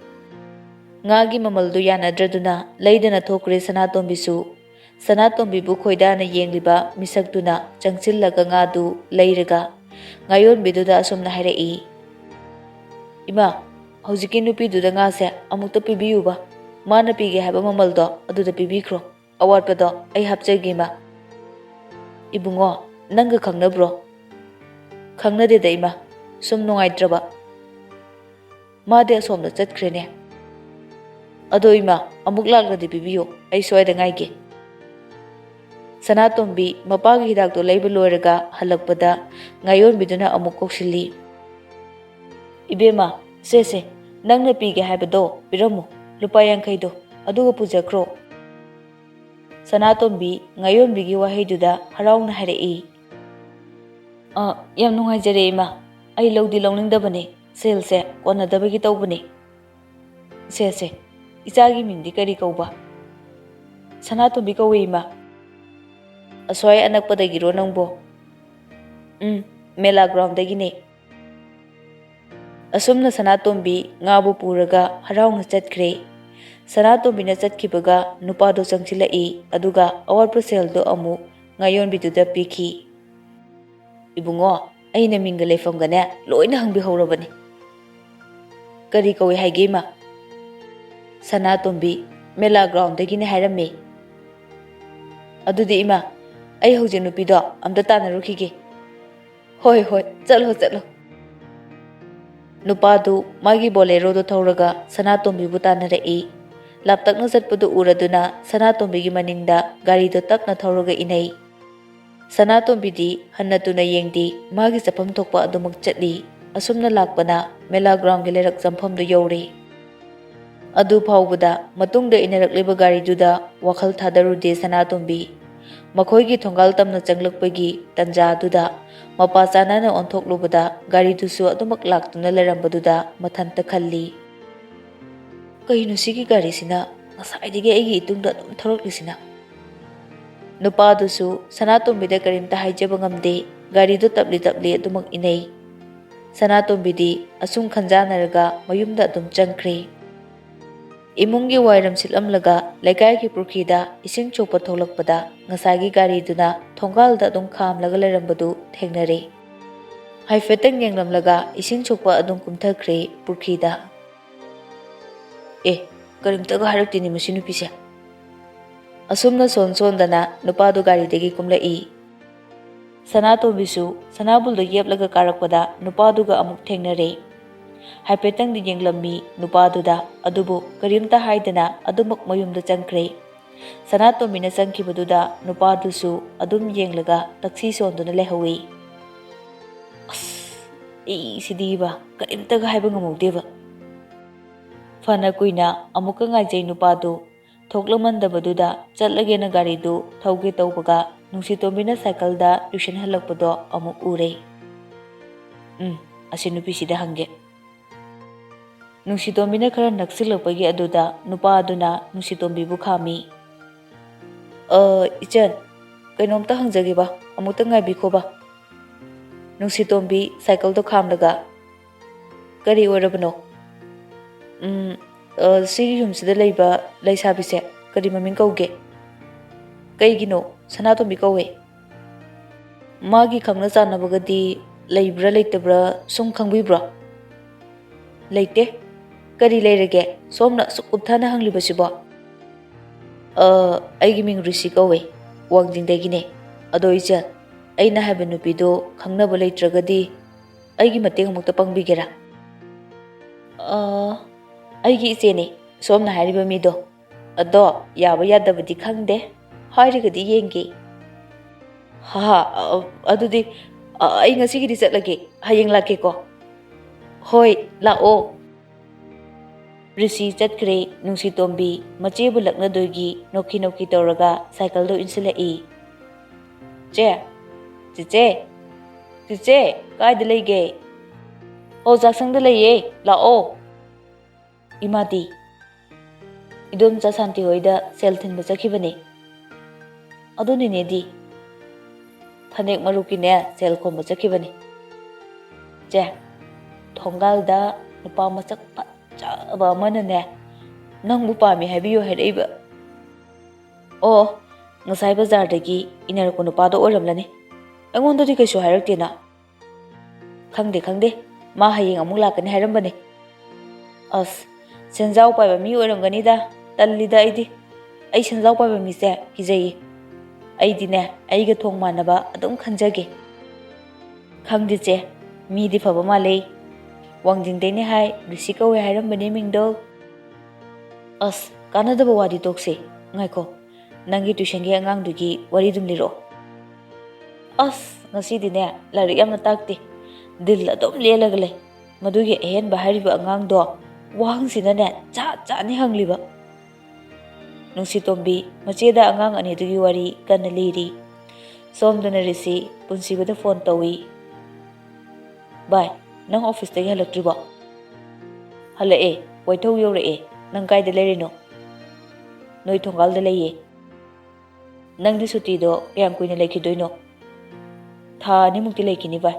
ꯉꯥꯒꯤ ꯃꯃꯜꯗꯨ ꯌꯥꯅꯗ꯭ꯔꯗꯨꯅ ꯂꯩꯗꯅ ꯊꯣꯛꯈ꯭ꯔꯦ ꯁꯅꯥꯇꯣꯝꯕꯤꯁꯨ꯫ ꯁꯅꯥꯇꯣꯝꯕꯤꯕꯨ ꯈꯣꯏꯗꯥꯅ ꯌꯦꯡꯂꯤꯕ ꯃꯤꯁꯛꯇꯨꯅ ꯆꯪꯁꯤꯜꯂꯒ ꯉꯥꯗꯨ ꯂꯩꯔꯒ ꯉꯥꯌꯣꯟꯕꯤꯗꯨꯗ ꯑꯁꯨꯝꯅ ꯍꯥꯏꯔꯛꯏ, "ꯏꯃꯥ, ꯍꯧꯖꯤꯛꯀꯤ ꯅꯨꯄꯤꯗꯨꯗ ꯉꯥꯁꯦ ꯑꯃꯨꯛꯇ ꯄꯤꯕꯤꯌꯨꯕ꯫ ꯃꯥꯅ ꯄꯤꯒꯦ ꯍꯥꯏꯕ ꯃꯃꯜꯗꯣ ꯑꯗꯨꯗ ꯄꯤꯕꯤꯈ꯭ꯔꯣ꯫ ꯑꯋꯥꯠꯄꯗꯣ ꯑꯩ ꯍꯥꯞꯆꯒꯦ, ꯏꯃꯥ꯫" "ꯏꯕꯨꯡꯉꯣ, ꯅꯪꯒ ꯈꯪꯅꯕ꯭ꯔꯣ?" "ꯈꯪꯅꯗꯦꯗ, ꯏꯃꯥ꯫ ꯁꯨꯝ ꯅꯨꯡꯉꯥꯏꯇ꯭ꯔꯕ꯫" "ꯃꯥꯗꯤ ꯑꯁꯣꯝꯗ ꯆꯠꯈ꯭ꯔꯦꯅꯦ꯫" "ꯑꯗꯣ ꯏꯃꯥ, ꯑꯃꯨꯛ ꯂꯥꯛꯂꯗꯤ ꯄꯤꯕꯤꯌꯨ, ꯑꯩ ꯁ꯭ꯋꯥꯏꯗ ꯉꯥꯏꯒꯦ꯫" ꯁꯅꯥꯇꯣꯝꯕꯤ ꯃꯄꯥꯒꯤ ꯍꯤꯗꯥꯛꯇꯣ ꯂꯩꯕ ꯂꯣꯏꯔꯒ ꯍꯜꯂꯛꯄꯗ ꯉꯥꯌꯣꯟꯕꯤꯗꯨꯅ ꯑꯃꯨꯛ ꯀꯧꯁꯤꯜꯂꯤ꯫ "ꯏꯕꯦꯝꯃ, ꯁꯦ ꯁꯦ, ꯅꯪꯅ ꯄꯤꯒꯦ ꯍꯥꯏꯕꯗꯣ ꯄꯤꯔꯝꯃꯨ, ꯂꯨꯄꯥ ꯌꯥꯡꯈꯩꯗꯣ, ꯑꯗꯨꯒ ꯄꯨꯖꯈ꯭ꯔꯣ꯫" ꯁꯅꯥꯇꯣꯝꯕꯤ ꯉꯥꯌꯣꯟꯕꯤꯒꯤ ꯋꯥꯍꯩꯗꯨꯗ ꯍꯔꯥꯎꯅ ꯍꯥꯏꯔꯛꯏ, "ꯑ, ꯌꯥꯝ ꯅꯨꯡꯉꯥꯏꯖꯔꯦ ꯏꯃꯥ, ꯑꯩ ꯂꯧꯗꯤ ꯂꯧꯅꯤꯡꯗꯕꯅꯦ, ꯁꯦꯜꯁꯦ ꯀꯣꯟꯅꯗꯕꯒꯤ ꯇꯧꯕꯅꯦ꯫" "ꯁꯦ ꯁꯦ, ꯏꯆꯥꯒꯤ ꯃꯤꯡꯗꯤ ꯀꯔꯤ ꯀꯧꯕ?" "ꯁꯅꯥꯇꯣꯝꯕꯤ ꯀꯧꯋꯦ ꯏꯃꯥ꯫" "ꯑꯁ꯭ꯋꯥꯏ ꯑꯅꯛꯄꯗꯒꯤꯔꯣ ꯅꯪꯕꯣ?" "ꯎꯝ, ꯃꯦꯂꯥ ꯒ꯭ꯔꯥꯎꯟꯗꯒꯤꯅꯦ꯫" ꯑꯁꯨꯝꯅ ꯁꯅꯥꯇꯣꯝꯕꯤ ꯉꯥꯕꯨ ꯄꯨꯔꯒ ꯍꯔꯥꯎꯅ ꯆꯠꯈ꯭ꯔꯦ꯫ ꯁꯅꯥꯇꯣꯝꯕꯤꯅ ꯆꯠꯈꯤꯕꯒ ꯅꯨꯄꯥꯗꯣ ꯆꯪꯁꯤꯜꯂꯛꯏ, ꯑꯗꯨꯒ ꯑꯋꯥꯠꯄ ꯁꯦꯜꯗꯣ ꯑꯃꯨꯛ ꯉꯥꯌꯣꯟꯕꯤꯗꯨꯗ ꯄꯤꯈꯤ꯫ "ꯏꯕꯨꯡꯉꯣ, ꯑꯩꯅ ꯃꯤꯡꯒ ꯂꯩꯐꯝꯒꯅꯦ ꯂꯣꯏꯅ ꯍꯪꯕꯤꯍꯧꯔꯕꯅꯤ꯫" "ꯀꯔꯤ ꯀꯧꯏ ꯍꯥꯏꯒꯦ, ꯏꯃꯥ?" "ꯁꯅꯥꯇꯣꯝꯕꯤ, ꯃꯦꯂꯥ ꯒ꯭ꯔꯥꯎꯟꯗꯒꯤꯅꯦ ꯍꯥꯏꯔꯝꯃꯤ꯫" "ꯑꯗꯨꯗꯤ ꯏꯃꯥ, ꯑꯩ ꯍꯧꯖꯤꯛ ꯅꯨꯄꯤꯗꯣ ꯑꯝꯇ ꯇꯥꯟꯅꯔꯨꯈꯤꯒꯦ꯫" "ꯍꯣꯏ, ꯍꯣꯏ, ꯆꯠꯂꯣ, ꯆꯠꯂꯣ꯫" ꯅꯨꯄꯥꯗꯨ ꯃꯥꯒꯤ ꯕꯣꯂꯦꯔꯣꯗꯣ ꯊꯧꯔꯒ ꯁꯅꯥꯇꯣꯝꯕꯤꯕꯨ ꯇꯥꯟꯅꯔꯛꯏ꯫ ꯂꯥꯞꯇꯛꯅ ꯆꯠꯄꯗꯨ ꯎꯔꯗꯨꯅ ꯁꯅꯥꯇꯣꯝꯕꯤꯒꯤ ꯃꯅꯤꯡꯗ ꯒꯥꯔꯤꯗꯣ ꯇꯞꯅ ꯊꯧꯔꯒ ꯏꯅꯩ꯫ ꯁꯅꯥꯇꯣꯝꯕꯤꯗꯤ ꯍꯟꯅ ꯇꯨꯅ ꯌꯦꯡꯗꯦ, ꯃꯥꯒꯤ ꯆꯠꯐꯝ ꯊꯣꯛꯄ ꯑꯗꯨꯃꯛ ꯆꯠꯂꯤ꯫ ꯑꯁꯨꯝꯅ ꯂꯥꯛꯄꯅ ꯃꯦꯂꯥ ꯒ꯭ꯔꯥꯎꯟꯒꯤ ꯂꯩꯔꯛ ꯆꯪꯐꯝꯗꯨ ꯌꯧꯔꯦ꯫ ꯑꯗꯨ ꯐꯥꯎꯕꯗ ꯃꯇꯨꯡꯗ ꯏꯟꯅꯔꯛꯂꯤꯕ ꯒꯥꯔꯤꯗꯨꯗ ꯋꯥꯈꯜ ꯊꯥꯗꯔꯨꯗꯦ ꯁꯅꯥꯇꯣꯝꯕꯤ꯫ ꯃꯈꯣꯏꯒꯤ ꯊꯣꯡꯒꯥꯜ ꯇꯝꯅ ꯆꯪꯂꯛꯄꯒꯤ ꯇꯟꯖꯥꯗꯨꯗ ꯃꯄꯥ ꯆꯥꯅꯅ ꯑꯣꯟꯊꯣꯛꯂꯨꯕꯗ ꯒꯥꯔꯤꯗꯨꯁꯨ ꯑꯗꯨꯃꯛ ꯂꯥꯛꯇꯨꯅ ꯂꯩꯔꯝꯕꯗꯨꯗ ꯃꯊꯟꯇ ꯈꯜꯂꯤ, "ꯀꯩꯅꯣ ꯁꯤꯒꯤ ꯒꯥꯔꯤꯁꯤꯅ ꯉꯁꯥꯏꯗꯒꯤ ꯑꯩꯒꯤ ꯏꯇꯨꯡꯗ ꯑꯗꯨꯝ ꯊꯧꯔꯛꯂꯤꯁꯤꯅ?" ꯅꯨꯄꯥꯗꯨꯁꯨ ꯁꯅꯥꯇꯣꯝꯕꯤꯗ ꯀꯔꯤꯝꯇ ꯍꯥꯏꯖꯕ ꯉꯝꯗꯦ꯫ ꯒꯥꯔꯤꯗꯨ ꯇꯞꯂꯤ ꯇꯞꯂꯤ ꯑꯗꯨꯃꯛ ꯏꯅꯩ꯫ ꯁꯅꯥꯇꯣꯝꯕꯤꯗꯤ ꯑꯁꯨꯝ ꯈꯟꯖꯥꯟꯅꯔꯒ ꯃꯌꯨꯝꯗ ꯑꯗꯨꯝ ꯆꯪꯈ꯭ꯔꯦ꯫ ꯏꯃꯨꯡꯒꯤ ꯋꯥꯏꯔꯝ ꯁꯤꯠꯂꯝꯂꯒ ꯂꯩꯀꯥꯏꯒꯤ ꯄꯨꯈ꯭ꯔꯤꯗ ꯏꯁꯤꯡ ꯁꯣꯛꯄ ꯊꯣꯛꯂꯛꯄꯗ ꯉꯁꯥꯏꯒꯤ ꯒꯥꯔꯤꯗꯨꯅ ꯊꯣꯡꯒꯥꯜꯗ ꯑꯗꯨꯝ ꯈꯥꯝꯂꯒ ꯂꯩꯔꯝꯕꯗꯨ ꯊꯦꯡꯅꯔꯦ꯫ ꯍꯥꯏꯐꯦꯠꯇꯪ ꯌꯦꯡꯂꯝꯂꯒ ꯏꯁꯤꯡ ꯁꯣꯛꯄ ꯑꯗꯨꯝ ꯀꯨꯝꯊꯈ꯭ꯔꯦ ꯄꯨꯈ꯭ꯔꯤꯗ꯫ "ꯑꯦ, ꯀꯔꯤꯝꯇꯒ ꯍꯥꯏꯔꯛꯇꯦꯅꯦ ꯃꯁꯤ ꯅꯨꯄꯤꯁꯦ꯫" ꯑꯁꯨꯝꯅ ꯁꯣꯟ ꯁꯣꯟꯗꯅ ꯅꯨꯄꯥꯗꯨ ꯒꯥꯔꯤꯗꯒꯤ ꯀꯨꯝꯂꯛꯏ꯫ ꯁꯅꯥꯇꯣꯝꯕꯤꯁꯨ ꯁꯅꯥꯕꯨꯜꯗꯨ ꯌꯦꯞꯂꯒ ꯀꯥꯔꯛꯄꯗ ꯅꯨꯄꯥꯗꯨꯒ ꯑꯃꯨꯛ ꯊꯦꯡꯅꯔꯦ꯫ ꯍꯥꯏꯐꯦꯠꯇꯪꯗꯤ ꯌꯦꯡꯂꯝꯃꯤ ꯅꯨꯄꯥꯗꯨꯗ, ꯑꯗꯨꯕꯨ ꯀꯔꯤꯝꯇ ꯍꯥꯏꯗꯅ ꯑꯗꯨꯃꯛ ꯃꯌꯨꯝꯗ ꯆꯪꯈ꯭ꯔꯦ꯫ ꯁꯅꯥꯇꯣꯝꯕꯤꯅ ꯆꯪꯈꯤꯕꯗꯨꯗ ꯅꯨꯄꯥꯗꯨꯁꯨ ꯑꯗꯨꯝ ꯌꯦꯡꯂꯒ ꯇꯛꯁꯤ ꯁꯣꯟꯗꯨꯅ ꯂꯩꯍꯧꯏ꯫ ꯑꯁ, ꯑꯩ ꯁꯤꯗꯤꯕ ꯀꯔꯤꯝꯇꯒ ꯍꯥꯏꯕ ꯉꯝꯍꯧꯗꯦꯕ꯫ ꯐꯅ ꯀꯨꯏꯅ ꯑꯃꯨꯛꯀ ꯉꯥꯏꯖꯩ ꯅꯨꯄꯥꯗꯨ꯫ ꯊꯣꯛꯂꯝꯃꯟꯗꯕꯗꯨꯗ ꯆꯠꯂꯒꯦꯅ ꯒꯥꯔꯤꯗꯨ ꯊꯧꯒꯦ ꯇꯧꯕꯒ ꯅꯨꯡꯁꯤꯇꯣꯝꯕꯤꯅ ꯁꯥꯏꯀꯜꯗ ꯇꯨꯏꯁꯟ ꯍꯜꯂꯛꯄꯗꯣ ꯑꯃꯨꯛ ꯎꯔꯦ꯫ "ꯎꯝ, ꯑꯁꯤ ꯅꯨꯄꯤꯁꯤꯗ ꯍꯪꯒꯦ꯫" ꯅꯨꯡꯁꯤꯇꯣꯝꯕꯤꯅ ꯈꯔ ꯅꯛꯁꯤꯜꯂꯛꯄꯒꯤ ꯑꯗꯨꯗ ꯅꯨꯄꯥ ꯑꯗꯨꯅ ꯅꯨꯡꯁꯤꯇꯣꯝꯕꯤꯕꯨ ꯈꯥꯝꯃꯤ꯫ "ꯑ, ꯏꯆꯟ, ꯀꯩꯅꯣꯝꯇ ꯍꯪꯖꯒꯦꯕ, ꯑꯃꯨꯛꯇ ꯉꯥꯏꯕꯤꯈꯣꯕ꯫" ꯅꯨꯡꯁꯤꯇꯣꯝꯕꯤ ꯁꯥꯏꯀꯜꯗꯣ ꯈꯥꯝꯂꯒ, "ꯀꯔꯤ ꯑꯣꯏꯔꯕꯅꯣ?" "ꯎꯝ, ꯑ, ꯁꯤꯒꯤ ꯌꯨꯝꯁꯤꯗ ꯂꯩꯕ ꯂꯩꯁꯥꯕꯤꯁꯦ ꯀꯔꯤ ꯃꯃꯤꯡ ꯀꯧꯒꯦ? ꯀꯩꯒꯤꯅꯣ? ꯁꯅꯥꯇꯣꯝꯕꯤ ꯀꯧꯋꯦ꯫ ꯃꯥꯒꯤ ꯈꯪꯅ ꯆꯥꯟꯅꯕꯒꯗꯤ ꯂꯩꯕ꯭ꯔꯥ ꯂꯩꯇꯕ꯭ꯔꯥ ꯁꯨꯝ ꯈꯪꯕꯤꯕ꯭ꯔꯣ? ꯂꯩꯇꯦ꯫ ꯀꯔꯤ ꯂꯩꯔꯒꯦ? ꯁꯣꯝꯅ ꯑꯁꯨꯛ ꯀꯨꯞꯊꯅ ꯍꯪꯂꯤꯕꯁꯤꯕꯣ? ꯑ, ꯑꯩꯒꯤ ꯃꯤꯡ ꯔꯤꯁꯤ ꯀꯧꯋꯦ, ꯋꯥꯡꯖꯤꯡꯗꯒꯤꯅꯦ꯫ ꯑꯗꯣ ꯏꯆꯦ, ꯑꯩꯅ ꯍꯥꯏꯕ ꯅꯨꯄꯤꯗꯣ ꯈꯪꯅꯕ ꯂꯩꯇ꯭ꯔꯒꯗꯤ ꯑꯩꯒꯤ ꯃꯇꯦꯡ ꯑꯃꯨꯛꯇ ꯄꯥꯡꯕꯤꯒꯦꯔꯥ? ꯑ, ꯑꯩꯒꯤ ꯏꯆꯦꯅꯦ, ꯁꯣꯝꯅ ꯍꯥꯏꯔꯤꯕ ꯃꯤꯗꯣ꯫ ꯑꯗꯣ ꯌꯥꯕ ꯌꯥꯗꯕꯗꯤ ꯈꯪꯗꯦ, ꯍꯥꯏꯔꯒꯗꯤ ꯌꯦꯡꯒꯦ꯫ ꯍꯥ, ꯑ, ꯑꯗꯨꯗꯤ, ꯑ, ꯑꯩ ꯉꯁꯤꯒꯤꯗꯤ ꯆꯠꯂꯒꯦ, ꯍꯌꯦꯡ ꯂꯥꯛꯀꯦꯀꯣ꯫ ꯍꯣꯏ, ꯂꯥꯛꯑꯣ꯫ ꯔꯤꯁꯤ ꯆꯠꯈ꯭ꯔꯦ꯫ ꯅꯨꯡꯁꯤꯇꯣꯝꯕꯤ ꯃꯆꯦꯕꯨ ꯂꯛꯅꯗꯣꯏꯒꯤ ꯅꯣꯛꯈꯤ ꯅꯣꯛꯈꯤ ꯇꯧꯔꯒ ꯁꯥꯏꯀꯜꯗꯣ ꯏꯟꯁꯤꯜꯂꯛꯏ꯫ "ꯆꯦ, ꯆꯦꯆꯦ, ꯆꯦꯆꯦ, ꯀꯥꯏꯗ ꯂꯩꯒꯦ?" "ꯑꯣ, ꯆꯥꯛꯁꯪꯗ ꯂꯩꯌꯦ, ꯂꯥꯛꯑꯣ꯫" "ꯏꯃꯥꯗꯤ?" "ꯏꯗꯣꯝꯆꯥ ꯁꯥꯟꯇꯤ ꯍꯣꯏꯗ ꯁꯦꯜ ꯊꯤꯟꯕ ꯆꯠꯈꯤꯕꯅꯦ꯫" "ꯑꯗꯨ ꯅꯦꯅꯦꯗꯤ?" "ꯐꯅꯦꯛ ꯃꯔꯨꯞꯀꯤꯅꯦ, ꯁꯦꯜ ꯈꯣꯝꯕ ꯆꯠꯈꯤꯕꯅꯦ꯫" ꯆꯦ, ꯊꯣꯡꯒꯥꯜꯗ ꯅꯨꯄꯥ ꯃꯁꯛ ꯐꯖꯕ ꯑꯃꯅꯅꯦ, "ꯅꯪꯕꯨ ꯄꯥꯝꯃꯤ ꯍꯥꯏꯕꯤꯌꯨ" ꯍꯥꯏꯔꯛꯏꯕ꯫ "ꯑꯣ, ꯉꯁꯥꯏ ꯕꯖꯥꯔꯗꯒꯤ ꯏꯟꯅꯔꯛꯄ ꯅꯨꯄꯥꯗꯣ ꯑꯣꯏꯔꯝꯂꯅꯤ꯫ ꯑꯩꯉꯣꯟꯗꯗꯤ ꯀꯩꯁꯨ ꯍꯥꯏꯔꯛꯇꯦꯅ꯫" "ꯈꯪꯗꯦ, ꯈꯪꯗꯦ꯫ ꯃꯥ ꯍꯌꯦꯡ ꯑꯃꯨꯛ ꯂꯥꯛꯀꯅꯤ ꯍꯥꯏꯔꯝꯕꯅꯦ꯫" "ꯑꯁ, ꯁꯦꯟꯖꯥꯎ ꯄꯥꯏꯕ ꯃꯤ ꯑꯣꯏꯔꯝꯒꯅꯤꯗ꯫ ꯇꯜꯂꯤꯗ ꯑꯩꯗꯤ꯫ ꯑꯩ ꯁꯦꯟꯖꯥꯎ ꯄꯥꯏꯕ ꯃꯤꯁꯦ ꯀꯤꯖꯩꯌꯦ꯫ ꯑꯩꯗꯤꯅꯦ, ꯑꯩꯒ ꯊꯣꯡ ꯃꯥꯟꯅꯕ ꯑꯗꯨꯝ ꯈꯟꯖꯒꯦ꯫" "ꯈꯪꯗꯦ ꯆꯦ, ꯃꯤꯗꯤ ꯐꯕ ꯃꯥꯜꯂꯦ꯫ ꯋꯥꯡꯖꯤꯡꯗꯩꯅꯦ ꯍꯥꯏ, ꯔꯤꯁꯤ ꯀꯧꯋꯦ ꯍꯥꯏꯔꯝꯕꯅꯦ ꯃꯤꯡꯗꯣ꯫" "ꯑꯁ, ꯀꯥꯟꯅꯗꯕ ꯋꯥꯗꯤ ꯇꯣꯛꯁꯦ꯫ ꯉꯥꯏꯈꯣ, ꯅꯪꯒꯤ ꯇ꯭ꯌꯨꯁꯟꯒꯤ ꯑꯉꯥꯡꯗꯨꯒꯤ ꯋꯥꯔꯤꯗꯨꯝ ꯂꯤꯔꯛꯑꯣ꯫" "ꯑꯁ, ꯉꯁꯤꯗꯤꯅꯦ, ꯂꯥꯏꯔꯤꯛ ꯌꯥꯝꯅ ꯇꯥꯛꯇꯦ꯫ ꯗꯤꯜ ꯑꯗꯨꯝ ꯂꯦꯜꯂꯒ ꯂꯩ꯫ ꯃꯗꯨꯒꯤ ꯑꯍꯦꯟꯕ ꯍꯥꯏꯔꯤꯕ ꯑꯉꯥꯡꯗꯣ ꯋꯥꯍꯪꯁꯤꯅꯅꯦ, ꯖꯥꯠ ꯖꯥꯠꯅꯤ ꯍꯪꯂꯤꯕ꯫" ꯅꯨꯡꯁꯤꯇꯣꯝꯕꯤ ꯃꯆꯦꯗ ꯑꯉꯥꯡ ꯑꯅꯤꯗꯨꯒꯤ ꯋꯥꯔꯤ ꯀꯟꯅ ꯂꯤꯔꯤ꯫ ꯁꯣꯝꯗꯅ ꯔꯤꯁꯤ ꯄꯨꯟꯁꯤꯕꯗ ꯐꯣꯟ ꯇꯧꯏ꯫ "ꯚꯥꯏ, ꯅꯪ ꯑꯣꯐꯤꯁꯇꯒꯤ ꯍꯜꯂꯛꯇ꯭ꯔꯤꯕꯣ?" "ꯍꯜꯂꯛꯑꯦ, ꯋꯥꯏꯊꯧ ꯌꯧꯔꯛꯑꯦ꯫ ꯅꯪ ꯀꯥꯏꯗ ꯂꯩꯔꯤꯅꯣ?" "ꯅꯣꯏ ꯊꯣꯡꯒꯥꯜꯗ ꯂꯩꯌꯦ꯫" "ꯅꯪꯗꯤ ꯁꯨꯇꯤꯗꯣ ꯀꯌꯥꯝ ꯀꯨꯏꯅ ꯂꯩꯈꯤꯗꯣꯏꯅꯣ?" "ꯊꯥ ꯑꯅꯤꯃꯨꯛꯇꯤ ꯂꯩꯈꯤꯅꯤ ꯚꯥꯏ꯫"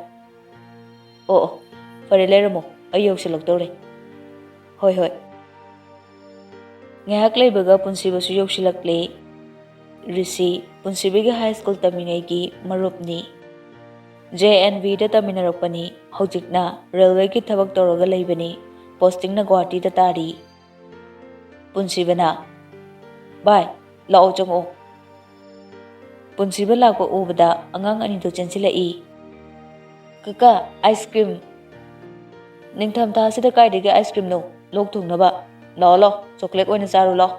"ꯑꯣ, ꯑꯣ, ꯐꯔꯦ, ꯂꯩꯔꯝꯃꯣ, ꯑꯩ ꯌꯧꯁꯤꯜꯂꯛꯇꯧꯔꯦ꯫" "ꯍꯣꯏ, ꯍꯣꯏ꯫" ꯉꯥꯏꯍꯥꯛ ꯂꯩꯕꯒ ꯄꯨꯟꯁꯤꯕꯁꯨ ꯌꯧꯁꯤꯜꯂꯛꯂꯦ꯫ ꯔꯤꯁꯤ ꯄꯨꯟꯁꯤꯕꯒꯤ ꯍꯥꯏ ꯁ꯭ꯀꯨꯜ ꯇꯝꯃꯤꯉꯩꯒꯤ ꯃꯔꯨꯞꯅꯤ꯫ ꯖꯦ ꯑꯦꯟ ꯚꯤꯗ ꯇꯝꯃꯤꯟꯅꯔꯛꯄꯅꯤ꯫ ꯍꯧꯖꯤꯛꯅ ꯔꯦꯜꯋꯦꯒꯤ ꯊꯕꯛ ꯇꯧꯔꯒ ꯂꯩꯕꯅꯤ꯫ ꯄꯣꯁꯇꯤꯡꯅ ꯒꯨꯋꯥꯍꯥꯇꯤꯗ ꯇꯥꯔꯤ꯫ ꯄꯨꯟꯁꯤꯕꯅ, "ꯚꯥꯏ, ꯂꯥꯛꯑꯣ, ꯆꯪꯉꯛꯑꯣ꯫" ꯄꯨꯟꯁꯤꯕ ꯂꯥꯛꯄ ꯎꯕꯗ ꯑꯉꯥꯡ ꯑꯅꯤꯗꯨ ꯆꯦꯟꯁꯤꯜꯂꯛꯏ꯫ "ꯀꯀꯥ, ꯑꯥꯏꯁ ꯀ꯭ꯔꯤꯝ!" "ꯅꯤꯡꯊꯝꯊꯥꯁꯤꯗ ꯀꯥꯏꯗꯒꯤ ꯑꯥꯏꯁ ꯀ꯭ꯔꯤꯝꯅꯣ? ꯂꯣꯛ ꯊꯨꯡꯅꯕ꯫ ꯂꯥꯛꯑꯣ, ꯂꯥꯛꯑꯣ, ꯆꯣꯀ꯭ꯂꯦꯠ ꯑꯣꯏꯅ ꯆꯥꯔꯨ ꯂꯥꯛꯑꯣ꯫"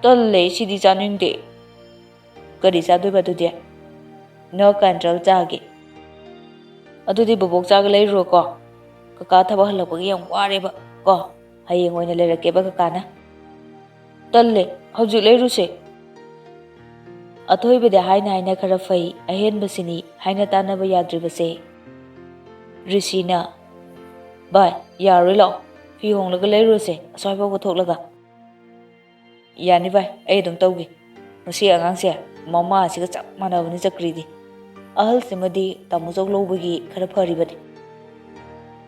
"ꯇꯜꯂꯦ, ꯁꯤꯗꯤ ꯆꯥꯅꯤꯡꯗꯦ꯫" "ꯀꯔꯤ ꯆꯥꯗꯣꯏꯕ ꯑꯗꯨꯗꯤ?" "ꯅꯣ ꯀꯟꯇ꯭ꯔꯣꯜ ꯆꯥꯒꯦ꯫" "ꯑꯗꯨꯗꯤ ꯕꯣꯕꯣꯛ ꯆꯥꯒ ꯂꯩꯔꯨꯔꯣꯀꯣ꯫ ꯀꯀꯥ ꯊꯕꯛ ꯍꯜꯂꯛꯄꯒꯤ ꯌꯥꯝ ꯋꯥꯔꯦꯕ ꯀꯣ꯫ ꯍꯌꯦꯡ ꯑꯣꯏꯅ ꯂꯩꯔꯛꯀꯦꯕ ꯀꯀꯥꯅ꯫" "ꯇꯜꯂꯦ, ꯍꯧꯖꯤꯛ ꯂꯩꯔꯨꯁꯦ꯫" ꯑꯊꯣꯏꯕꯗꯤ ꯍꯥꯏꯅ ꯍꯥꯏꯅ ꯈꯔ ꯐꯩ, ꯑꯍꯦꯟꯕꯁꯤꯅꯤ ꯍꯥꯏꯅ ꯇꯥꯟꯅꯕ ꯌꯥꯗ꯭ꯔꯤꯕꯁꯦ꯫ ꯔꯤꯁꯤꯅ, "ꯚꯥꯏ, ꯌꯥꯔꯣꯏ, ꯂꯥꯛꯑꯣ, ꯐꯤ ꯍꯣꯡꯂꯒ ꯂꯩꯔꯨꯔꯁꯦ, ꯑꯁ꯭ꯋꯥꯏ ꯐꯥꯎꯕ ꯊꯣꯛꯂꯒ꯫" "ꯌꯥꯅꯤ ꯚꯥꯏ, ꯑꯩ ꯑꯗꯨꯝ ꯇꯧꯒꯦ꯫ ꯃꯁꯤ ꯑꯉꯥꯡꯁꯦ ꯃꯃꯥꯁꯤꯒ ꯆꯞ ꯃꯥꯟꯅꯕꯅꯤ ꯆꯀ꯭ꯔꯤꯗꯤ꯫ ꯑꯍꯜꯁꯤꯃꯗꯤ ꯇꯥꯃꯣ ꯆꯧ ꯂꯧꯕꯒꯤ ꯈꯔ ꯐꯔꯤꯕꯅꯤ꯫"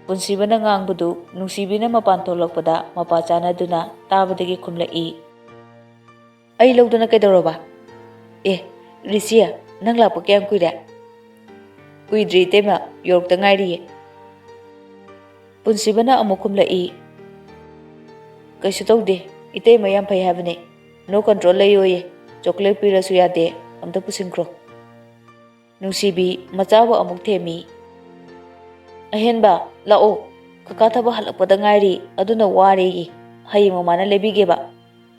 ꯄꯨꯟꯁꯤꯕꯅ ꯉꯥꯡꯕꯗꯨ ꯅꯨꯡꯁꯤꯕꯤꯅ ꯃꯄꯥꯟ ꯊꯣꯛꯂꯛꯄꯗ ꯃꯄꯥ ꯆꯥꯅꯗꯨꯅ ꯇꯥꯕꯗꯒꯤ ꯈꯨꯝꯂꯛꯏ꯫ "ꯑꯩ ꯂꯧꯗꯅ ꯀꯩꯗꯧꯔꯕ? ꯑꯦ, ꯔꯤꯁꯤ, ꯅꯪ ꯂꯥꯛꯄ ꯀꯌꯥꯝ ꯀꯨꯏꯔꯦ?" "ꯀꯨꯏꯗ꯭ꯔꯤ ꯏꯇꯩꯃ, ꯌꯧꯔꯛꯇ ꯉꯥꯏꯔꯤꯌꯦ꯫" ꯄꯨꯟꯁꯤꯕꯅ ꯑꯃꯨꯛ ꯈꯨꯝꯂꯛꯏ, "ꯀꯩꯁꯨ ꯇꯧꯗꯦ, ꯏꯇꯩꯃ ꯌꯥꯝ ꯐꯩ ꯍꯥꯏꯕꯅꯦ꯫ ꯅꯣ ꯀꯟꯇ꯭ꯔꯣꯜ ꯂꯩꯌꯣꯌꯦ, ꯆꯣꯀ꯭ꯂꯦꯠ ꯄꯤꯔꯁꯨ ꯌꯥꯗꯦ, ꯑꯝꯇ ꯄꯨꯁꯤꯟꯈ꯭ꯔꯣ꯫" ꯅꯨꯡꯁꯤꯕꯤ ꯃꯆꯥꯕꯨ ꯑꯃꯨꯛ ꯊꯦꯝꯃꯤ꯫ "ꯑꯍꯦꯟꯕ, ꯂꯥꯛꯑꯣ, ꯀꯀꯥ ꯊꯕꯛ ꯍꯜꯂꯛꯄꯗ ꯉꯥꯏꯔꯤ, ꯑꯗꯨꯅ ꯋꯥꯔꯦꯌꯦ, ꯍꯌꯦꯡ ꯃꯃꯥꯅ ꯂꯩꯕꯤꯒꯦꯕ꯫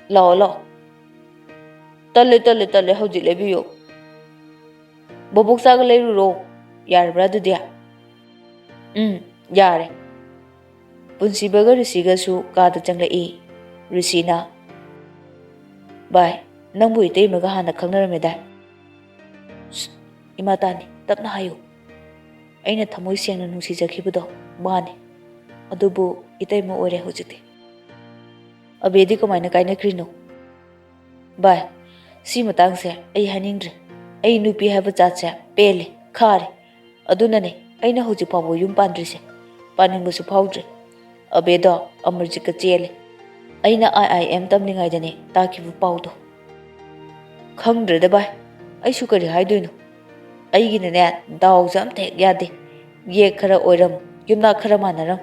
ꯂꯥꯛꯑꯣ, ꯂꯥꯛꯑꯣ꯫" "ꯇꯜꯂꯦ, ꯇꯜꯂꯦ, ꯇꯜꯂꯦ, ꯍꯧꯖꯤꯛ ꯂꯩꯕꯤꯌꯣ꯫" "ꯕꯣꯕꯣꯛ ꯆꯥꯒ ꯂꯩꯔꯨꯔꯣ, ꯌꯥꯔꯕ꯭ꯔꯥ ꯑꯗꯨꯗꯤ?" "ꯎꯝ, ꯌꯥꯔꯦ꯫" ꯄꯨꯟꯁꯤꯕꯒ ꯔꯤꯁꯤꯒꯁꯨ ꯀꯥꯗ ꯆꯪꯂꯛꯏ꯫ ꯔꯤꯁꯤꯅ, "ꯚꯥꯏ, ꯅꯪꯕꯨ ꯏꯇꯩꯃꯒ ꯍꯥꯟꯅ ꯈꯪꯅꯔꯝꯃꯦꯗꯥꯏ?" "ꯁ꯭ꯁ, ꯏꯃꯥ ꯇꯥꯅꯤ, ꯇꯞꯅ ꯍꯥꯏꯌꯨ꯫ ꯑꯩꯅ ꯊꯃꯣꯏ ꯁꯦꯡꯅ ꯅꯨꯡꯁꯤꯖꯈꯤꯕꯗꯣ ꯃꯥꯅꯤ꯫ ꯑꯗꯨꯕꯨ ꯏꯇꯩꯃ ꯑꯣꯏꯔꯦ ꯍꯧꯖꯤꯛꯇꯤ꯫" "ꯑꯕꯦꯗꯤ ꯀꯃꯥꯏꯅ ꯀꯥꯏꯅꯈ꯭ꯔꯤꯅꯣ?" "ꯚꯥꯏ, ꯁꯤ ꯃꯇꯥꯡꯁꯦ ꯑꯩ ꯍꯥꯏꯅꯤꯡꯗ꯭ꯔꯦ꯫ ꯑꯩ ꯅꯨꯄꯤ ꯍꯥꯏꯕ ꯖꯥꯠꯁꯦ ꯄꯦꯜꯂꯦ, ꯈꯥꯔꯦ꯫ ꯑꯗꯨꯅꯅꯦ ꯑꯩꯅ ꯍꯧꯖꯤꯛ ꯐꯥꯎꯕ ꯌꯨꯝ ꯄꯥꯟꯗ꯭ꯔꯤꯁꯦ꯫ ꯄꯥꯅꯤꯡꯕꯁꯨ ꯐꯥꯎꯗ꯭ꯔꯦ꯫ ꯑꯕꯦꯗꯣ ꯑꯃꯔꯖꯤꯠꯀ ꯆꯦꯜꯂꯦ꯫ ꯑꯩꯅ ꯑꯥꯏ ꯑꯥꯏ ꯑꯦꯝ ꯇꯝꯂꯤꯉꯩꯗꯅꯦ ꯇꯥꯈꯤꯕ ꯄꯥꯎꯗꯣ꯫ ꯈꯪꯗ꯭ꯔꯦꯗ ꯚꯥꯏ, ꯑꯩꯁꯨ ꯀꯔꯤ ꯍꯥꯏꯗꯣꯏꯅꯣ꯫ ꯑꯩꯒꯤꯅꯅꯦ, ꯗꯥꯎꯁꯦ ꯑꯝꯇ ꯍꯦꯛ ꯌꯥꯗꯦ꯫ ꯌꯦꯛ ꯈꯔ ꯑꯣꯏꯔꯝ, ꯌꯨꯝꯅꯥꯛ ꯈꯔ ꯃꯥꯟꯅꯔꯝ꯫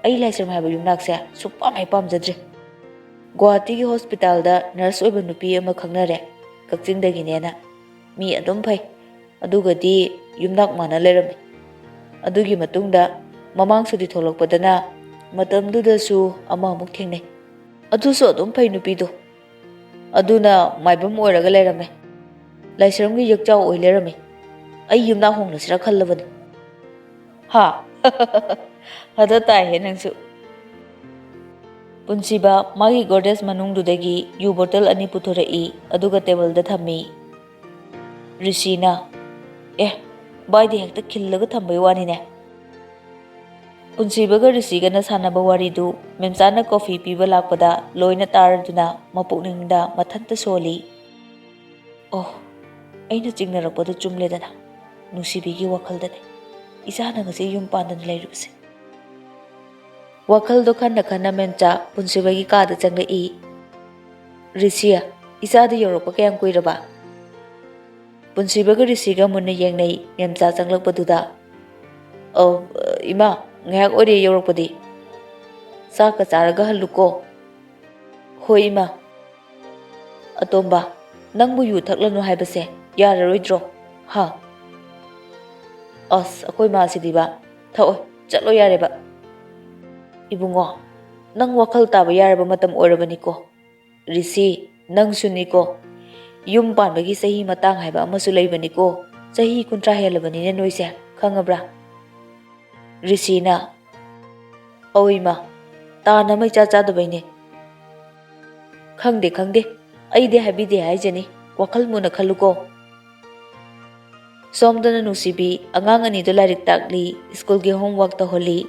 ꯑꯩ ꯂꯥꯏꯁ꯭ꯔꯝ ꯍꯥꯏꯕ ꯌꯨꯝꯅꯥꯛꯁꯦ ꯁꯨꯛꯄꯥꯝ ꯍꯦꯛ ꯄꯥꯝꯖꯗ꯭ꯔꯦ꯫ ꯒꯨꯋꯥꯍꯥꯇꯤꯒꯤ ꯍꯣꯁꯄꯤꯇꯥꯜꯗ ꯅꯔꯁ ꯑꯣꯏꯕ ꯅꯨꯄꯤ ꯑꯃ ꯈꯪꯅꯔꯦ, ꯀꯛꯆꯤꯡꯗꯒꯤꯅꯦꯅ꯫ ꯃꯤ ꯑꯗꯨꯝ ꯐꯩ꯫ ꯑꯗꯨꯒꯗꯤ ꯌꯨꯝꯅꯥꯛ ꯃꯥꯟꯅ ꯂꯩꯔꯝꯃꯤ꯫ ꯑꯗꯨꯒꯤ ꯃꯇꯨꯡꯗ ꯃꯃꯥꯡ ꯁꯨꯇꯤ ꯊꯣꯛꯂꯛꯄꯗꯅ ꯃꯇꯝꯗꯨꯗꯁꯨ ꯑꯃꯃꯨꯛ ꯊꯦꯡꯅꯩ꯫ ꯑꯗꯨꯁꯨ ꯑꯗꯨꯝ ꯐꯩ ꯅꯨꯄꯤꯗꯣ꯫ ꯑꯗꯨꯅ ꯃꯥꯏꯕꯝ ꯑꯣꯏꯔꯒ ꯂꯩꯔꯝꯃꯦ꯫ ꯂꯥꯏꯁ꯭ꯔꯝꯒꯤ ꯌꯦꯛꯆꯥꯎ ꯑꯣꯏ ꯂꯩꯔꯝꯃꯤ꯫ ꯑꯩ ꯌꯨꯝꯅꯥꯛ ꯍꯣꯡꯂꯁꯤꯔ ꯈꯜꯂꯕꯅꯤ꯫ ꯍꯥ? ꯍꯗ ꯇꯥꯏꯍꯦ ꯅꯪꯁꯨ꯫ ꯄꯨꯟꯁꯤꯕ ꯃꯥꯒꯤ ꯒꯣꯗ꯭ꯔꯦꯖ ꯃꯅꯨꯡꯗꯨꯗꯒꯤ ꯌꯨ ꯕꯣꯇꯜ ꯑꯅꯤ ꯄꯨꯊꯣꯔꯛꯏ, ꯑꯗꯨꯒ ꯇꯦꯕꯜꯗ ꯊꯝꯃꯤ꯫ ꯔꯤꯁꯤꯅ, "ꯑꯦ, ꯚꯥꯏꯗꯤ ꯍꯦꯛꯇ ꯈꯤꯜꯂꯒ ꯊꯝꯕꯩ ꯋꯥꯅꯤꯅꯦ꯫" ꯄꯨꯟꯁꯤꯕꯒ ꯔꯤꯁꯤꯒꯅ ꯁꯥꯟꯅꯕ ꯋꯥꯔꯤꯗꯨ ꯃꯦꯝꯆꯥꯅ ꯀꯣꯐꯤ ꯄꯤꯕ ꯂꯥꯛꯄꯗ ꯂꯣꯏꯅ ꯇꯥꯔꯗꯨꯅ ꯃꯄꯨꯛꯅꯤꯡꯗ ꯃꯊꯟꯇ ꯁꯣꯜꯂꯤ꯫ ꯑꯣ, ꯑꯩꯅ ꯆꯤꯡꯅꯔꯛꯄꯗꯨ ꯆꯨꯝꯂꯦꯗꯅ꯫ ꯅꯨꯡꯁꯤꯕꯤꯒꯤ ꯋꯥꯈꯜꯗꯅꯦ ꯏꯆꯥꯅ ꯉꯁꯤ ꯌꯨꯝ ꯄꯥꯟꯗꯅ ꯂꯩꯔꯤꯕꯁꯦ꯫ ꯋꯥꯈꯜꯗꯣ ꯈꯟꯅ ꯈꯟꯅ ꯃꯦꯝꯆꯥ ꯄꯨꯟꯁꯤꯕꯒꯤ ꯀꯥꯗ ꯆꯪꯂꯛꯏ꯫ "ꯔꯤꯁꯤ, ꯏꯆꯥꯗꯤ ꯌꯧꯔꯛꯄ ꯀꯌꯥꯝ ꯀꯨꯏꯔꯕ?" ꯄꯨꯟꯁꯤꯕꯒ ꯔꯤꯁꯤꯒ ꯃꯨꯟꯅ ꯌꯦꯡꯅꯩ ꯃꯦꯝꯆꯥ ꯆꯪꯂꯛꯄꯗꯨꯗ꯫ "ꯑꯧ, ꯏꯃꯥ, ꯉꯥꯏꯍꯥꯛ ꯑꯣꯏꯔꯦ ꯌꯧꯔꯛꯄꯗꯤ꯫ ꯆꯥꯛꯀ ꯆꯥꯔꯒ ꯍꯜꯂꯨꯀꯣ꯫" "ꯍꯣꯏ, ꯏꯃꯥ꯫" "ꯑꯇꯣꯝꯕ, ꯅꯪꯕꯨ ꯌꯨ ꯊꯛꯂꯅꯨ ꯍꯥꯏꯕꯁꯦ ꯌꯥꯔꯔꯣꯏꯗ꯭ꯔꯣ? ꯍꯥ?" "ꯑꯁ, ꯑꯩꯈꯣꯏ ꯃꯥꯁꯤꯗꯤꯕ, ꯊꯛꯑꯣꯏ, ꯆꯠꯂꯣ ꯌꯥꯔꯦꯕ꯫" "ꯏꯕꯨꯡꯉꯣ, ꯅꯪ ꯋꯥꯈꯜ ꯇꯥꯕ ꯌꯥꯔꯕ ꯃꯇꯝ ꯑꯣꯏꯔꯕꯅꯤꯀꯣ꯫ ꯔꯤꯁꯤ, ꯅꯪꯁꯨꯅꯤꯀꯣ꯫ ꯌꯨꯝ ꯄꯥꯟꯕꯒꯤ ꯆꯍꯤ ꯃꯇꯥꯡ ꯍꯥꯏꯕ ꯑꯃꯁꯨ ꯂꯩꯕꯅꯤꯀꯣ꯫ ꯆꯍꯤ ꯀꯨꯟꯊ꯭ꯔꯥ ꯍꯦꯜꯂꯕꯅꯤꯅꯦ ꯅꯣꯏꯁꯦ, ꯈꯪꯉꯕ꯭ꯔꯥ?" ꯔꯤꯁꯤꯅ, "ꯑꯧ ꯏꯃꯥ, ꯇꯥꯟ ꯑꯃ ꯏꯆꯥ ꯆꯥꯗꯕꯩꯅꯦ꯫" "ꯈꯪꯗꯦ, ꯈꯪꯗꯦ, ꯑꯩꯗꯤ ꯍꯥꯏꯕꯤꯗꯦ ꯍꯥꯏꯖꯅꯤ, ꯋꯥꯈꯜ ꯃꯨꯟꯅ ꯈꯜꯂꯨꯀꯣ꯫" ꯁꯣꯝꯗꯅ ꯅꯨꯡꯁꯤꯕꯤ ꯑꯉꯥꯡ ꯑꯅꯤꯗꯨ ꯂꯥꯏꯔꯤꯛ ꯇꯥꯛꯂꯤ, ꯁ꯭ꯀꯨꯜꯒꯤ ꯍꯣꯝꯋꯥꯔꯛ ꯇꯧꯍꯜꯂꯤ꯫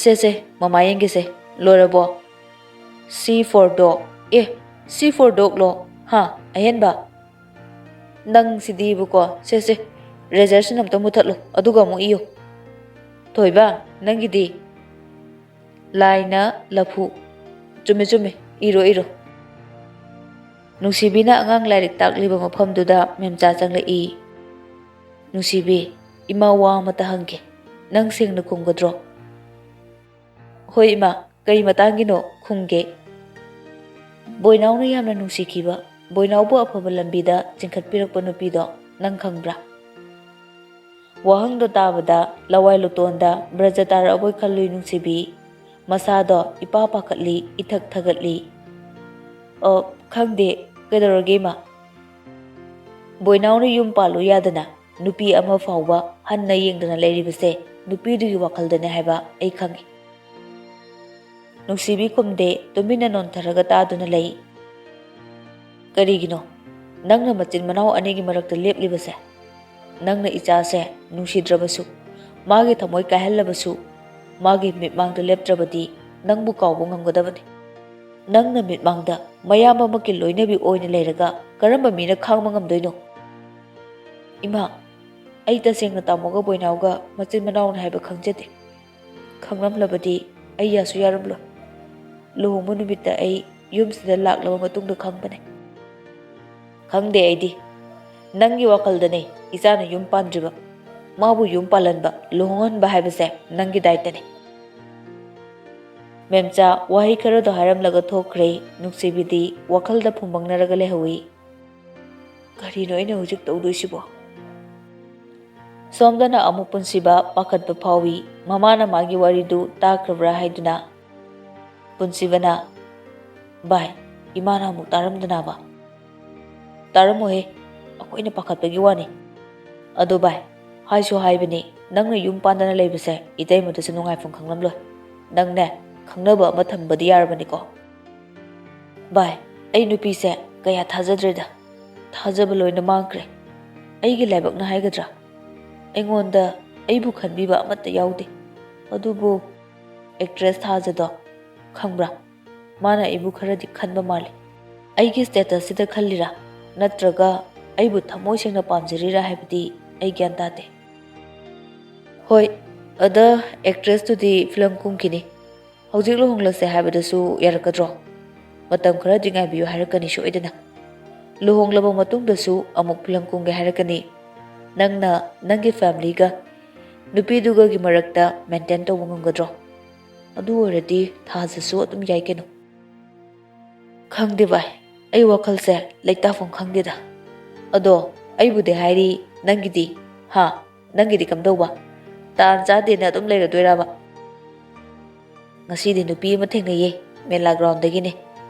"ꯁꯦ, ꯁꯦ, ꯃꯃꯥ ꯌꯦꯡꯒꯦꯁꯦ, ꯂꯣꯏꯔꯕꯣ?" "C for dog꯫ A, C for dogꯂꯣ? ꯍꯥ, ꯑꯍꯦꯟꯕ? ꯅꯪ ꯁꯤꯗꯤꯕꯨꯀꯣ, ꯁꯦ, ꯁꯦ, ꯔꯦꯖꯔꯁꯤꯅ ꯑꯝꯇ ꯃꯨꯊꯠꯂꯨ, ꯑꯗꯨꯒ ꯑꯃꯨꯛ ꯏꯌꯨ꯫ ꯊꯣꯏꯕ, ꯅꯪꯒꯤꯗꯤ?" "ꯂꯥꯏꯅ ꯂꯐꯨ, ꯆꯨꯝꯃꯦ, ꯆꯨꯝꯃꯦ, ꯏꯔꯣ, ꯏꯔꯣ꯫ ꯅꯨꯡꯁꯤꯕꯤꯅ ꯑꯉꯥꯡ ꯂꯥꯏꯔꯤꯛ ꯇꯥꯛꯂꯤꯕ ꯃꯐꯝꯗꯨꯗ ꯃꯦꯝꯆꯥ ꯆꯪꯂꯛꯏ꯫ "ꯅꯨꯡꯁꯤꯕꯤ, ꯏꯃꯥ ꯋꯥ ꯑꯃꯇ ꯍꯪꯒꯦ, ꯅꯪ ꯁꯦꯡꯅ ꯈꯨꯝꯒꯗ꯭ꯔꯣ?" "ꯍꯣꯏ ꯏꯃꯥ, ꯀꯔꯤ ꯃꯇꯥꯡꯒꯤꯅꯣ? ꯈꯨꯝꯒꯦ꯫" "ꯕꯣꯏꯅꯥꯎꯅ ꯌꯥꯝꯅ ꯅꯨꯡꯁꯤꯈꯤꯕ, ꯕꯣꯏꯅꯥꯎꯕꯨ ꯑꯐꯕ ꯂꯝꯕꯤꯗ ꯆꯤꯡꯈꯠꯄꯤꯔꯛꯄ ꯅꯨꯄꯤꯗꯣ ꯅꯪ ꯈꯪꯕ꯭ꯔꯥ?" ꯋꯥꯍꯪꯗꯣ ꯇꯥꯕꯗ ꯂꯋꯥꯏ ꯂꯨꯇꯣꯟꯗ ꯕ꯭ꯔꯖ ꯇꯥꯔꯛꯑꯕꯣꯏ ꯈꯜꯂꯨꯏ ꯅꯨꯡꯁꯤꯕꯤ꯫ ꯃꯁꯥꯗꯣ ꯏꯄꯥ ꯄꯥꯈꯠꯂꯤ, ꯏꯊꯛ ꯊꯒꯠꯂꯤ꯫ "ꯑ, ꯈꯪꯗꯦ, ꯀꯩꯗꯧꯔꯒꯦ ꯏꯃꯥ?" "ꯕꯣꯏꯅꯥꯎꯅ ꯌꯨꯝ ꯄꯥꯜꯂꯨ ꯌꯥꯗꯅ ꯅꯨꯄꯤ ꯑꯃ ꯐꯥꯎꯕ ꯍꯟꯅ ꯌꯦꯡꯗꯅ ꯂꯩꯔꯤꯕꯁꯦ ꯅꯨꯄꯤꯗꯨꯒꯤ ꯋꯥꯈꯜꯗꯅꯦ ꯍꯥꯏꯕ ꯑꯩ ꯈꯪꯉꯤ꯫" ꯅꯨꯡꯁꯤꯕꯤ ꯈꯨꯝꯗꯦ, ꯇꯨꯃꯤꯟꯅ ꯅꯣꯟꯊꯔꯒ ꯇꯥꯗꯨꯅ ꯂꯩ꯫ "ꯀꯔꯤꯒꯤꯅꯣ? ꯅꯪꯅ ꯃꯆꯤꯟ ꯃꯅꯥꯎ ꯑꯅꯤꯒꯤ ꯃꯔꯛꯇ ꯂꯦꯞꯂꯤꯕꯁꯦ? ꯅꯪꯅ ꯏꯆꯥꯁꯦ ꯅꯨꯡꯁꯤꯗ꯭ꯔꯕꯁꯨ, ꯃꯥꯒꯤ ꯊꯃꯣꯏ ꯀꯥꯏꯍꯜꯂꯕꯁꯨ, ꯃꯥꯒꯤ ꯃꯤꯠꯃꯥꯡꯗ ꯂꯦꯞꯇ꯭ꯔꯕꯗꯤ ꯅꯪꯕꯨ ꯀꯥꯎꯕ ꯉꯝꯒꯗꯕꯅꯤ꯫ ꯅꯪꯅ ꯃꯤꯠꯃꯥꯡꯗ ꯃꯌꯥꯝꯕꯃꯛꯀꯤ ꯂꯣꯏꯅꯕꯤ ꯑꯣꯏꯅ ꯂꯩꯔꯒ ꯀꯔꯝꯕ ꯃꯤꯅ ꯈꯥꯡꯕ ꯉꯝꯗꯣꯏꯅꯣ?" "ꯏꯃꯥ, ꯑꯩ ꯇꯁꯦꯡꯅ ꯇꯥꯃꯣꯒ ꯕꯣꯏꯅꯥꯎꯒ ꯃꯆꯤꯟ ꯃꯅꯥꯎꯅꯤ ꯍꯥꯏꯕ ꯈꯪꯖꯗꯦ꯫ ꯈꯪꯂꯝꯂꯕꯗꯤ ꯑꯩ ꯌꯥꯁꯨ ꯌꯥꯔꯝꯂꯣꯏ꯫ ꯂꯨꯍꯣꯡꯕ ꯅꯨꯃꯤꯠꯇ ꯑꯩ ꯌꯨꯝꯁꯤꯗ ꯂꯥꯛꯂꯕ ꯃꯇꯨꯡꯗ ꯈꯪꯕꯅꯦ꯫" "ꯈꯪꯗꯦ ꯑꯩꯗꯤ꯫ ꯅꯪꯒꯤ ꯋꯥꯈꯜꯗꯅꯦ ꯏꯆꯥꯅ ꯌꯨꯝ ꯄꯥꯟꯗ꯭ꯔꯤꯕ꯫ ꯃꯥꯕꯨ ꯌꯨꯝ ꯄꯥꯜꯍꯟꯕ, ꯂꯨꯍꯣꯡꯍꯟꯕ ꯍꯥꯏꯕꯁꯦ ꯅꯪꯒꯤ ꯗꯥꯏꯇꯅꯦ꯫" ꯃꯦꯝꯆꯥ ꯋꯥꯍꯩ ꯈꯔꯗꯣ ꯍꯥꯏꯔꯝꯂꯒ ꯊꯣꯛꯈ꯭ꯔꯦ꯫ ꯅꯨꯡꯁꯤꯕꯤꯗꯤ ꯋꯥꯈꯜꯗ ꯐꯨꯝꯕꯪꯅꯔꯒ ꯂꯩꯍꯧꯏ꯫ "ꯀꯔꯤꯅꯣ ꯑꯩꯅ ꯍꯧꯖꯤꯛ ꯇꯧꯗꯣꯏꯁꯤꯕꯣ?" ꯁꯣꯝꯗꯅ ꯑꯃꯨꯛ ꯄꯨꯟꯁꯤꯕ ꯄꯥꯈꯠꯄ ꯐꯥꯎꯏ꯫ ꯃꯃꯥꯅ ꯃꯥꯒꯤ ꯋꯥꯔꯤꯗꯨ ꯇꯥꯈ꯭ꯔꯕ꯭ꯔꯥ ꯍꯥꯏꯗꯨꯅ꯫ ꯄꯨꯟꯁꯤꯕꯅ, "ꯚꯥꯏ, ꯏꯃꯥꯅ ꯑꯃꯨꯛ ꯇꯥꯔꯝꯗꯅꯕ?" "ꯇꯥꯔꯝꯃꯣꯍꯦ, ꯑꯩꯈꯣꯏꯅ ꯄꯥꯈꯠꯄꯒꯤ ꯋꯥꯅꯤ꯫ ꯑꯗꯣ ꯚꯥꯏ, ꯍꯥꯏꯁꯨ ꯍꯥꯏꯕꯅꯤ, ꯅꯪꯅ ꯌꯨꯝ ꯄꯥꯟꯗꯅ ꯂꯩꯕꯁꯦ ꯏꯇꯩꯃꯗꯁꯨ ꯅꯨꯡꯉꯥꯏꯐꯝ ꯈꯪꯂꯝꯂꯣꯏ꯫ ꯅꯪꯅꯦ, ꯈꯪꯅꯕ ꯑꯃ ꯊꯝꯕꯗꯤ ꯌꯥꯔꯕꯅꯤꯀꯣ?" "ꯚꯥꯏ, ꯑꯩ ꯅꯨꯄꯤꯁꯦ ꯀꯌꯥ ꯊꯥꯖꯗ꯭ꯔꯦꯗ꯫ ꯊꯥꯖꯕ ꯂꯣꯏꯅ ꯃꯥꯡꯈ꯭ꯔꯦ꯫ ꯑꯩꯒꯤ ꯂꯥꯏꯕꯛꯅ ꯍꯥꯏꯒꯗ꯭ꯔꯥ? ꯑꯩꯉꯣꯟꯗ ꯑꯩꯕꯨ ꯈꯟꯕꯤꯕ ꯑꯃꯠꯇ ꯌꯥꯎꯗꯦ꯫ ꯑꯗꯨꯕꯨ ꯑꯦꯛꯇ꯭ꯔꯦꯁ ꯊꯥꯖꯗꯣ ꯈꯪꯕ꯭ꯔꯥ? ꯃꯥꯅ ꯑꯩꯕꯨ ꯈꯔꯗꯤ ꯈꯟꯕ ꯃꯥꯜꯂꯤ꯫ ꯑꯩꯒꯤ ꯁ꯭ꯇꯦꯇꯁꯁꯤꯗ ꯈꯜꯂꯤꯔꯥ? ꯅꯠꯇ꯭ꯔꯒ ꯑꯩꯕꯨ ꯊꯃꯣꯏ ꯁꯦꯡꯅ ꯄꯥꯝꯖꯔꯤꯔꯥ ꯍꯥꯏꯕꯗꯤ ꯑꯩ ꯒ꯭ꯌꯥꯟ ꯇꯥꯗꯦ꯫ ꯍꯣꯏ, ꯑꯗ ꯑꯦꯛꯇ꯭ꯔꯦꯁꯇꯨꯗꯤ ꯐꯤꯂꯝ ꯀꯨꯝꯈꯤꯅꯤ꯫ "ꯍꯧꯖꯤꯛ ꯂꯨꯍꯣꯡꯂꯁꯦ ꯍꯥꯏꯕꯗꯁꯨ ꯌꯥꯔꯛꯀꯗ꯭ꯔꯣ? ꯃꯇꯝ ꯈꯔꯗꯤ ꯉꯥꯏꯕꯤꯌꯨ ꯍꯥꯏꯔꯛꯀꯅꯤ ꯁꯣꯏꯗꯅ꯫ ꯂꯨꯍꯣꯡꯂꯕ ꯃꯇꯨꯡꯗꯁꯨ ꯑꯃꯨꯛ ꯐꯤꯂꯝ ꯀꯨꯝꯒꯦ ꯍꯥꯏꯔꯛꯀꯅꯤ꯫ ꯅꯪꯅ ꯅꯪꯒꯤ ꯐꯦꯃꯤꯂꯤꯒ ꯅꯨꯄꯤꯗꯨꯒꯒꯤ ꯃꯔꯛꯇ ꯃꯦꯟꯇꯦꯟ ꯇꯧꯕ ꯉꯝꯒꯗ꯭ꯔꯣ? ꯑꯗꯨ ꯑꯣꯏꯔꯗꯤ ꯊꯥꯖꯁꯨ ꯑꯗꯨꯝ ꯌꯥꯏ ꯀꯩꯅꯣ꯫" "ꯈꯪꯗꯦ ꯚꯥꯏ, ꯑꯩ ꯋꯥꯈꯜꯁꯦ ꯂꯩꯇꯥꯐꯝ ꯈꯪꯗꯦꯗ꯫ ꯑꯗꯣ ꯑꯩꯕꯨꯗꯤ ꯍꯥꯏꯔꯤ, ꯅꯪꯒꯤꯗꯤ? ꯍꯥ? ꯅꯪꯒꯤꯗꯤ ꯀꯝꯗꯧꯕ? ꯇꯥꯟ ꯆꯥꯗꯦꯅ ꯑꯗꯨꯝ ꯂꯩꯔꯗꯣꯏꯔꯕ?" "ꯉꯁꯤꯗꯤ ꯅꯨꯄꯤ ꯑꯃ ꯊꯦꯡꯅꯩꯌꯦ, ꯃꯦꯂꯥ ꯒ꯭ꯔꯥꯎꯟꯗꯒꯤꯅꯦ꯫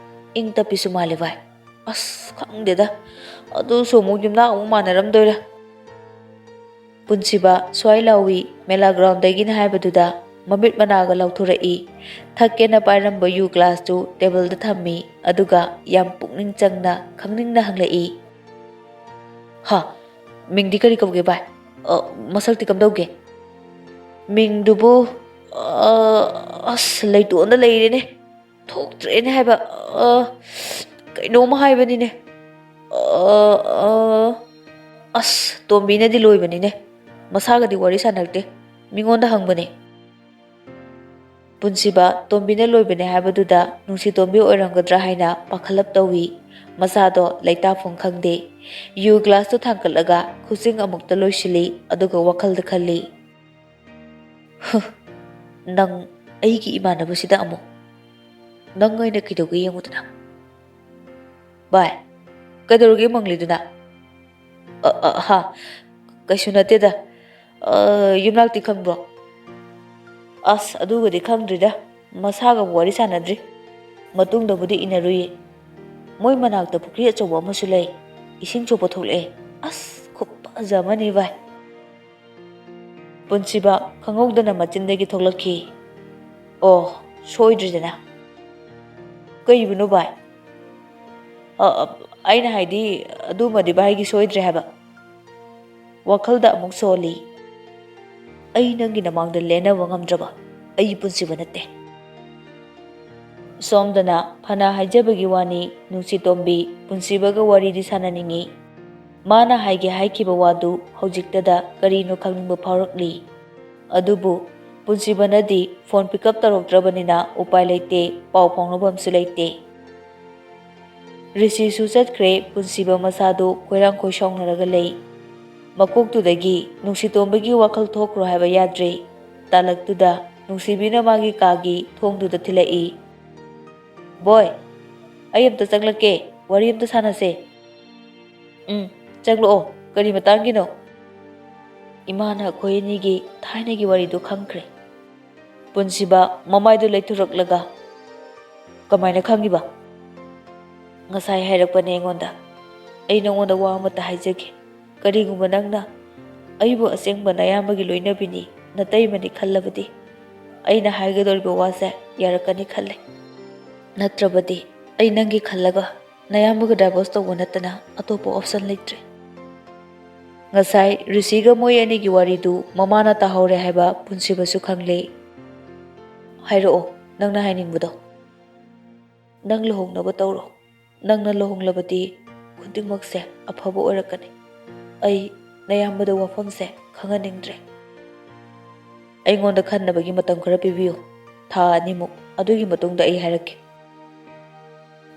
ꯏꯪ ꯇꯞꯄꯤꯁꯨ ꯃꯥꯜꯂꯦ ꯚꯥꯏ꯫ ꯑꯁ, ꯈꯪꯗꯦꯗ, ꯑꯗꯨꯁꯨ ꯑꯃꯨꯛ ꯌꯨꯝꯅꯥꯛ ꯑꯃꯨꯛ ꯃꯥꯟꯅꯔꯝꯗꯣꯏꯔꯥ?" ꯄꯨꯟꯁꯤꯕ ꯁ꯭ꯋꯥꯏ ꯂꯥꯎꯏ, ꯃꯦꯂꯥ ꯒ꯭ꯔꯥꯎꯟꯗꯒꯤꯅ ꯍꯥꯏꯕꯗꯨꯗ ꯃꯃꯤꯠ ꯃꯅꯥꯒ ꯂꯥꯎꯊꯣꯔꯛꯏ꯫ ꯊꯛꯀꯦꯅ ꯄꯥꯏꯔꯝꯕ ꯌꯨ ꯒ꯭ꯂꯥꯁꯇꯨ ꯇꯦꯕꯜꯗ ꯊꯝꯃꯤ, ꯑꯗꯨꯒ ꯌꯥꯝ ꯄꯨꯛꯅꯤꯡ ꯆꯪꯅ ꯈꯪꯅꯤꯡꯅ ꯍꯪꯂꯛꯏ꯫ "ꯍꯥ, ꯃꯤꯡꯗꯤ ꯀꯔꯤ ꯀꯧꯒꯦ ꯚꯥꯏ? ꯑ, ꯃꯁꯛꯇꯤ ꯀꯝꯗꯧꯒꯦ?" "ꯃꯤꯡꯗꯨꯕꯨ, ꯑ, ꯑꯁ, ꯂꯩꯇꯣꯟꯗ ꯂꯩꯔꯦꯅꯦ꯫ ꯊꯣꯛꯇ꯭ꯔꯦꯅꯦ ꯍꯥꯏꯕ꯫ ꯑ, ꯀꯩꯅꯣꯝꯃ ꯍꯥꯏꯕꯅꯤꯅꯦ꯫ ꯑ, ꯑ, ꯑꯁ, ꯇꯣꯝꯕꯤꯅꯗꯤ ꯂꯣꯏꯕꯅꯤꯅꯦ꯫ ꯃꯁꯥꯒꯗꯤ ꯋꯥꯔꯤ ꯁꯥꯟꯅꯔꯛꯇꯦ꯫ ꯃꯤꯉꯣꯟꯗ ꯍꯪꯕꯅꯦ꯫" ꯄꯨꯟꯁꯤꯕ ꯇꯣꯝꯕꯤꯅ ꯂꯣꯏꯕꯅꯦ ꯍꯥꯏꯕꯗꯨꯗ ꯅꯨꯡꯁꯤ ꯇꯣꯝꯕꯤ ꯑꯣꯏꯔꯝꯒꯗ꯭ꯔꯥ ꯍꯥꯏꯅ ꯄꯥꯈꯠꯂꯞ ꯇꯧꯏ꯫ ꯃꯁꯥꯗꯣ ꯂꯩꯇꯥꯐꯝ ꯈꯪꯗꯦ꯫ ꯌꯨ ꯒ꯭ꯂꯥꯁꯇꯨ ꯊꯥꯡꯒꯠꯂꯒ ꯈꯨꯆꯤꯡ ꯑꯃꯨꯛꯇ ꯂꯣꯏꯁꯤꯜꯂꯤ, ꯑꯗꯨꯒ ꯋꯥꯈꯜꯗ ꯈꯜꯂꯤ, "ꯍꯨ, ꯅꯪ ꯑꯩꯒꯤ ꯏꯃꯥꯟꯅꯕꯁꯤꯗ ꯑꯃꯨꯛ ꯅꯪ ꯑꯩꯅ ꯀꯩꯗꯧꯒꯦ ꯌꯦꯡꯉꯨꯗꯅ꯫" "ꯚꯥꯏ, ꯀꯩꯗꯧꯔꯒꯦ ꯃꯪꯂꯤꯗꯨꯅ?" "ꯑ, ꯑ, ꯍꯥ, ꯀꯩꯁꯨ ꯅꯠꯇꯦꯗ꯫ ꯑ, ꯌꯨꯝꯅꯥꯛꯇꯤ ꯈꯪꯕ꯭ꯔꯣ?" "ꯑꯁ, ꯑꯗꯨꯒꯗꯤ ꯈꯪꯗ꯭ꯔꯤꯗ꯫ ꯃꯁꯥꯒꯕꯨ ꯋꯥꯔꯤ ꯁꯥꯟꯅꯗ꯭ꯔꯤ꯫ ꯃꯇꯨꯡꯗꯕꯨꯗꯤ ꯏꯟꯅꯔꯨꯏꯌꯦ꯫ ꯃꯣꯏ ꯃꯅꯥꯛꯇ ꯄꯨꯈ꯭ꯔꯤ ꯑꯆꯧꯕ ꯑꯃꯁꯨ ꯂꯩ꯫ ꯏꯁꯤꯡ ꯆꯣꯠꯄ ꯊꯣꯛꯂꯛꯑꯦ꯫ ꯑꯁ, ꯈꯨꯐꯖ ꯑꯃꯅꯤ ꯚꯥꯏ꯫" ꯄꯨꯟꯁꯤꯕ ꯈꯪꯍꯧꯗꯅ ꯃꯆꯤꯟꯗꯒꯤ ꯊꯣꯛꯂꯛꯈꯤ, "ꯑꯣ, ꯁꯣꯏꯗ꯭ꯔꯤꯗꯅ꯫" "ꯀꯩꯕꯨꯅꯣ ꯚꯥꯏ?" "ꯑ, ꯑ, ꯑꯩꯅ ꯍꯥꯏꯗꯤ, ꯑꯗꯨꯃꯗꯤ ꯚꯥꯏꯒꯤ ꯁꯣꯏꯗ꯭ꯔꯦ ꯍꯥꯏꯕ꯫" ꯋꯥꯈꯜꯗ ꯑꯃꯨꯛ ꯁꯣꯜꯂꯤ, "ꯑꯩ ꯅꯪꯒꯤ ꯅꯃꯥꯡꯗ ꯂꯦꯟꯅꯕ ꯉꯝꯗ꯭ꯔꯕ ꯑꯩ ꯄꯨꯟꯁꯤꯕ ꯅꯠꯇꯦ꯫" ꯁꯣꯝꯗꯅ ꯐꯅ ꯍꯥꯏꯖꯕꯒꯤ ꯋꯥꯅꯤ, ꯅꯨꯡꯁꯤꯇꯣꯝꯕꯤ ꯄꯨꯟꯁꯤꯕꯒ ꯋꯥꯔꯤꯗꯤ ꯁꯥꯟꯅꯅꯤꯡꯏ꯫ ꯃꯥꯅ ꯍꯥꯏꯒꯦ ꯍꯥꯏꯈꯤꯕ ꯋꯥꯗꯨ ꯍꯧꯖꯤꯛꯇꯗ ꯀꯔꯤꯅꯣ ꯈꯪꯅꯤꯡꯕ ꯐꯥꯎꯔꯛꯂꯤ꯫ ꯑꯗꯨꯕꯨ ꯄꯨꯟꯁꯤꯕꯅꯗꯤ ꯐꯣꯟ ꯄꯤꯛ ꯑꯞ ꯇꯧꯔꯛꯇ꯭ꯔꯕꯅꯤꯅ ꯎꯄꯥꯏ ꯂꯩꯇꯦ, ꯄꯥꯎ ꯐꯥꯎꯅꯐꯝꯁꯨ ꯂꯩꯇꯦ꯫ ꯔꯤꯁꯤꯁꯨ ꯆꯠꯈ꯭ꯔꯦ꯫ ꯄꯨꯟꯁꯤꯕ ꯃꯁꯥꯗꯨ ꯈꯣꯏꯔꯥꯡ ꯈꯣꯏꯁꯥꯎꯅꯔꯒ ꯂꯩ꯫ ꯃꯀꯣꯛꯇꯨꯗꯒꯤ ꯅꯨꯡꯁꯤꯇꯣꯝꯕꯒꯤ ꯋꯥꯈꯜ ꯊꯣꯛꯈ꯭ꯔꯣ ꯍꯥꯏꯕ ꯌꯥꯗ꯭ꯔꯦ꯫ ꯇꯥꯂꯛꯇꯨꯗ ꯅꯨꯡꯁꯤꯕꯤꯅ ꯃꯥꯒꯤ ꯀꯥꯒꯤ ꯊꯣꯡꯗꯨꯗ ꯊꯤꯜꯂꯛꯏ꯫ "ꯕꯣꯏ, ꯑꯩ ꯑꯝꯇ ꯆꯪꯂꯛꯀꯦ, ꯋꯥꯔꯤ ꯑꯝꯇ ꯁꯥꯟꯅꯁꯦ꯫" "ꯎꯝ, ꯆꯪꯂꯛꯑꯣ, ꯀꯔꯤ ꯃꯇꯥꯡꯒꯤꯅꯣ?" ꯏꯃꯥꯅ ꯑꯩꯈꯣꯏ ꯑꯅꯤꯒꯤ ꯊꯥꯏꯅꯒꯤ ꯋꯥꯔꯤꯗꯨ ꯈꯪꯈ꯭ꯔꯦ꯫ ꯄꯨꯟꯁꯤꯕ ꯃꯃꯥꯏꯗꯨ ꯂꯩꯊꯣꯔꯛꯂꯒ, "ꯀꯃꯥꯏꯅ ꯈꯪꯉꯤꯕ?" "ꯉꯁꯥꯏ ꯍꯥꯏꯔꯛꯄꯅꯦ ꯑꯩꯉꯣꯟꯗ꯫ ꯑꯩ ꯅꯉꯣꯟꯗ ꯋꯥ ꯑꯃꯇ ꯍꯥꯏꯖꯒꯦ꯫ ꯀꯔꯤꯒꯨꯝꯕ ꯅꯪꯅ ꯑꯩꯕꯨ ꯑꯁꯦꯡꯕ ꯅꯌꯥꯝꯕꯒꯤ ꯂꯣꯏꯅꯕꯤꯅꯤ, ꯅꯇꯩꯃꯅꯤ ꯈꯜꯂꯕꯗꯤ ꯑꯩꯅ ꯍꯥꯏꯒꯗꯧꯔꯤꯕ ꯋꯥꯁꯦ ꯌꯥꯔꯛꯀꯅꯤ ꯈꯜꯂꯦ꯫ ꯅꯠꯇ꯭ꯔꯕꯗꯤ ꯑꯩ ꯅꯪꯒꯤ ꯈꯜꯂꯒ ꯅꯌꯥꯝꯕꯒ ꯗꯥꯏꯚꯣꯔꯁ ꯇꯧꯕ ꯅꯠꯇꯅ ꯑꯇꯣꯞꯄ ꯑꯣꯞꯁꯟ ꯂꯩꯇ꯭ꯔꯦ꯫" ꯉꯁꯥꯏ ꯔꯤꯁꯤꯒ ꯃꯣꯏ ꯑꯅꯤꯒꯤ ꯋꯥꯔꯤꯗꯨ ꯃꯃꯥꯅ ꯇꯥꯍꯧꯔꯦ ꯍꯥꯏꯕ ꯄꯨꯟꯁꯤꯕꯁꯨ ꯈꯪꯂꯦ꯫ "ꯍꯥꯏꯔꯛꯑꯣ, ꯅꯪꯅ ꯍꯥꯏꯅꯤꯡꯕꯗꯣ꯫" "ꯅꯪ ꯂꯨꯍꯣꯡꯅꯕ ꯇꯧꯔꯣ꯫ ꯅꯪꯅ ꯂꯨꯍꯣꯡꯂꯕꯗꯤ ꯈꯨꯗꯤꯡꯃꯛꯁꯦ ꯑꯐꯕ ꯑꯣꯏꯔꯛꯀꯅꯤ꯫ ꯑꯩ ꯅꯌꯥꯝꯕꯗ ꯋꯥꯐꯝꯁꯦ ꯈꯪꯍꯟꯅꯤꯡꯗ꯭ꯔꯦ꯫ ꯑꯩꯉꯣꯟꯗ ꯈꯟꯅꯕꯒꯤ ꯃꯇꯝ ꯈꯔ ꯄꯤꯕꯤꯌꯨ, ꯊꯥ ꯑꯅꯤꯃꯨꯛ꯫ ꯑꯗꯨꯒꯤ ꯃꯇꯨꯡꯗ ꯑꯩ ꯍꯥꯏꯔꯛꯀꯦ꯫"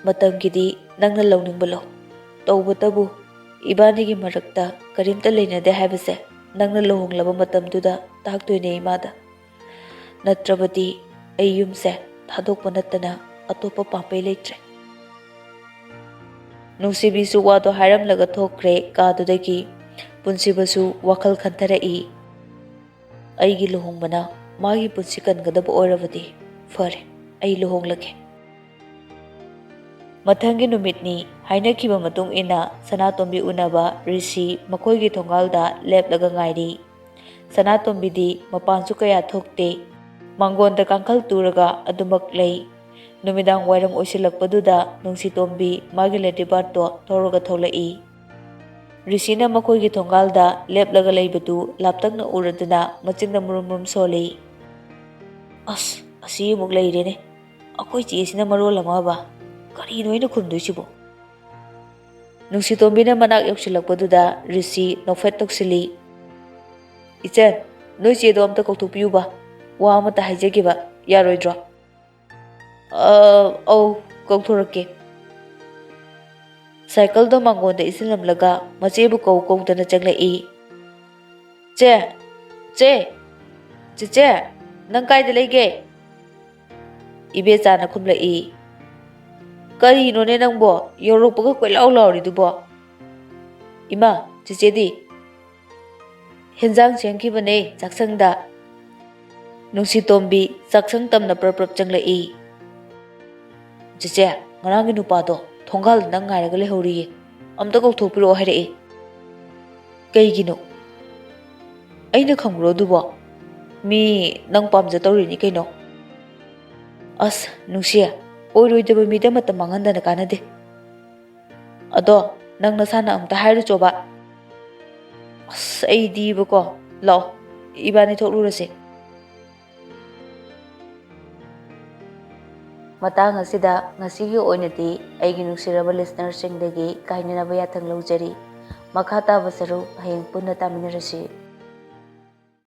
"ꯃꯇꯝꯒꯤꯗꯤ ꯅꯪꯅ ꯂꯧꯅꯤꯡꯕ ꯂꯧ꯫ ꯇꯧꯕꯇꯕꯨ ꯏꯕꯥꯅꯤꯒꯤ ꯃꯔꯛꯇ ꯀꯔꯤꯝꯇ ꯂꯩꯅꯗꯦ ꯍꯥꯏꯕꯁꯦ ꯅꯪꯅ ꯂꯨꯍꯣꯡꯂꯕ ꯃꯇꯝꯗꯨꯗ ꯇꯥꯛꯇꯣꯏꯅꯦ ꯏꯃꯥꯗ꯫ ꯅꯠꯇ꯭ꯔꯕꯗꯤ ꯑꯩ ꯌꯨꯝꯁꯦ ꯊꯥꯗꯣꯛꯄ ꯅꯠꯇꯅ ꯑꯇꯣꯞꯄ ꯄꯥꯝꯕꯩ ꯂꯩꯇ꯭ꯔꯦ꯫" ꯅꯨꯡꯁꯤꯕꯤꯁꯨ ꯋꯥꯗꯣ ꯍꯥꯏꯔꯝꯂꯒ ꯊꯣꯛꯈ꯭ꯔꯦ ꯀꯥꯗꯨꯗꯒꯤ꯫ ꯄꯨꯟꯁꯤꯕꯁꯨ ꯋꯥꯈꯜ ꯈꯟꯊꯔꯛꯏ꯫ "ꯑꯩꯒꯤ ꯂꯨꯍꯣꯡꯕꯅ ꯃꯥꯒꯤ ꯄꯨꯟꯁꯤ ꯀꯟꯒꯗꯕ ꯑꯣꯏꯔꯕꯗꯤ ꯐꯔꯦ, ꯑꯩ ꯂꯨꯍꯣꯡꯂꯒꯦ꯫" ꯃꯊꯪꯒꯤ ꯅꯨꯃꯤꯠꯅꯤ꯫ ꯍꯥꯏꯅꯈꯤꯕ ꯃꯇꯨꯡ ꯏꯟꯅ ꯁꯅꯥꯇꯣꯝꯕꯤ ꯎꯅꯕ ꯔꯤꯁꯤ ꯃꯈꯣꯏꯒꯤ ꯊꯣꯡꯒꯥꯜꯗ ꯂꯦꯞꯂꯒ ꯉꯥꯏꯔꯤ꯫ ꯁꯅꯥꯇꯣꯝꯕꯤꯗꯤ ꯃꯄꯥꯟꯁꯨ ꯀꯌꯥ ꯊꯣꯛꯇꯦ꯫ ꯃꯥꯡꯒꯣꯟꯗ ꯀꯥꯡꯈꯜ ꯇꯨꯔꯒ ꯑꯗꯨꯃꯛ ꯂꯩ꯫ ꯅꯨꯃꯤꯗꯥꯡ ꯋꯥꯏꯔꯝ ꯑꯣꯏꯁꯤꯜꯂꯛꯄꯗꯨꯗ ꯅꯨꯡꯁꯤꯇꯣꯝꯕꯤ ꯃꯥꯒꯤ ꯂꯦꯗꯤ ꯕꯥꯔꯠꯇꯣ ꯊꯧꯔꯒ ꯊꯣꯛꯂꯛꯏ꯫ ꯔꯤꯁꯤꯅ ꯃꯈꯣꯏꯒꯤ ꯊꯣꯡꯒꯥꯜꯗ ꯂꯦꯞꯂꯒ ꯂꯩꯕꯗꯨ ꯂꯥꯞꯇꯛꯅ ꯎꯔꯗꯨꯅ ꯃꯆꯤꯟꯗ ꯃꯨꯔꯨꯝ ꯃꯨꯔꯨꯝ ꯁꯣꯜꯂꯤ꯫ "ꯑꯁ, ꯑꯁꯤ ꯑꯃꯨꯛ ꯂꯩꯔꯦꯅꯦ꯫ ꯑꯩꯈꯣꯏ ꯆꯦꯁꯤꯅ ꯃꯔꯣꯜ ꯑꯃꯕ꯫ ꯀꯔꯤꯅꯣ ꯑꯩꯅ ꯈꯨꯝꯗꯣꯏꯁꯤꯕꯣ?" ꯅꯨꯡꯁꯤꯇꯣꯝꯕꯤꯅ ꯃꯅꯥꯛ ꯌꯧꯁꯤꯜꯂꯛꯄꯗꯨꯗ ꯔꯤꯁꯤ ꯅꯣꯛꯐꯦꯠ ꯇꯧꯁꯤꯜꯂꯤ꯫ "ꯏꯆꯟ, ꯅꯣꯏ ꯆꯦꯗꯣ ꯑꯝꯇ ꯀꯧꯊꯣꯛꯄꯤꯌꯨꯕ꯫ ꯋꯥ ꯑꯃꯇ ꯍꯥꯏꯖꯒꯦꯕ, ꯌꯥꯔꯣꯏꯗ꯭ꯔꯣ? ꯑ, ꯑꯧ, ꯀꯧꯊꯣꯔꯛꯀꯦ꯫ ꯁꯥꯏꯀꯜꯗꯣ ꯃꯥꯡꯒꯣꯟꯗ ꯏꯁꯤꯜꯂꯝꯂꯒ ꯃꯆꯦꯕꯨ ꯀꯧ ꯀꯧꯗꯅ ꯆꯪꯂꯛꯏ꯫ "ꯆꯦ! ꯆꯦ! ꯆꯦꯆꯦ! ꯅꯪ ꯀꯥꯏꯗ ꯂꯩꯒꯦ?" ꯏꯕꯦꯆꯥꯅ ꯈꯨꯝꯂꯛꯏ꯫ "ꯀꯔꯤꯅꯣꯅꯦ ꯅꯪꯕꯣ? ꯌꯧꯔꯛꯄꯒ ꯀꯣꯏꯂꯥꯎ ꯂꯥꯎꯔꯤꯗꯨꯕꯣ?" "ꯏꯃꯥ, ꯆꯦꯆꯦꯗꯤ?" "ꯍꯦꯟꯖꯥꯡ ꯁꯦꯝꯈꯤꯕꯅꯦ ꯆꯥꯛꯁꯪꯗ꯫" ꯅꯨꯡꯁꯤꯇꯣꯝꯕꯤ ꯆꯥꯛꯁꯪ ꯇꯝꯅ ꯄ꯭ꯔꯞ ꯄ꯭ꯔꯞ ꯆꯪꯂꯛꯏ꯫ "ꯆꯦꯆꯦ, ꯉꯔꯥꯡꯒꯤ ꯅꯨꯄꯥꯗꯣ ꯊꯣꯡꯒꯥꯜꯗ ꯅꯪ ꯉꯥꯏꯔꯒ ꯂꯩꯍꯧꯔꯤꯌꯦ, ꯑꯝꯇ ꯀꯧꯊꯣꯛꯄꯤꯔꯛꯑꯣ ꯍꯥꯏꯔꯛꯏ꯫" "ꯀꯩꯒꯤꯅꯣ? ꯑꯩꯅ ꯈꯪꯕ꯭ꯔꯣ ꯑꯗꯨꯕꯣ? ꯃꯤ ꯅꯪ ꯄꯥꯝꯖ ꯇꯧꯔꯤꯅꯤ ꯀꯩꯅꯣ꯫" "ꯑꯁ, ꯅꯨꯡꯁꯤ, ꯑꯣꯏꯔꯣꯏꯗꯕ ꯃꯤꯗ ꯃꯇꯝ ꯃꯥꯡꯍꯟꯗꯅ ꯀꯥꯟꯅꯗꯦ꯫ ꯑꯗꯣ ꯅꯪ ꯅꯁꯥꯅ ꯑꯝꯇ ꯍꯥꯏꯔꯨꯆꯣꯕ꯫" "ꯑꯁ, ꯑꯩꯗꯤꯕꯀꯣ, ꯂꯥꯛꯑꯣ, ꯏꯕꯥꯅꯤ ꯊꯣꯛꯂꯨꯔꯁꯦ꯫" ꯃꯇꯥꯡ ꯑꯁꯤꯗ ꯉꯁꯤꯒꯤ ꯑꯣꯏꯅꯗꯤ ꯑꯩꯒꯤ ꯅꯨꯡꯁꯤꯔꯕ listenerꯁꯤꯡꯗꯒꯤ ꯀꯥꯏꯅꯅꯕ ꯌꯥꯊꯪ ꯂꯧꯖꯔꯤ꯫ ꯃꯈꯥ ꯇꯥꯕ ꯁꯔꯨꯛ ꯍꯌꯦꯡ ꯄꯨꯟꯅ ꯇꯥꯃꯤꯟꯅꯔꯁꯤ꯫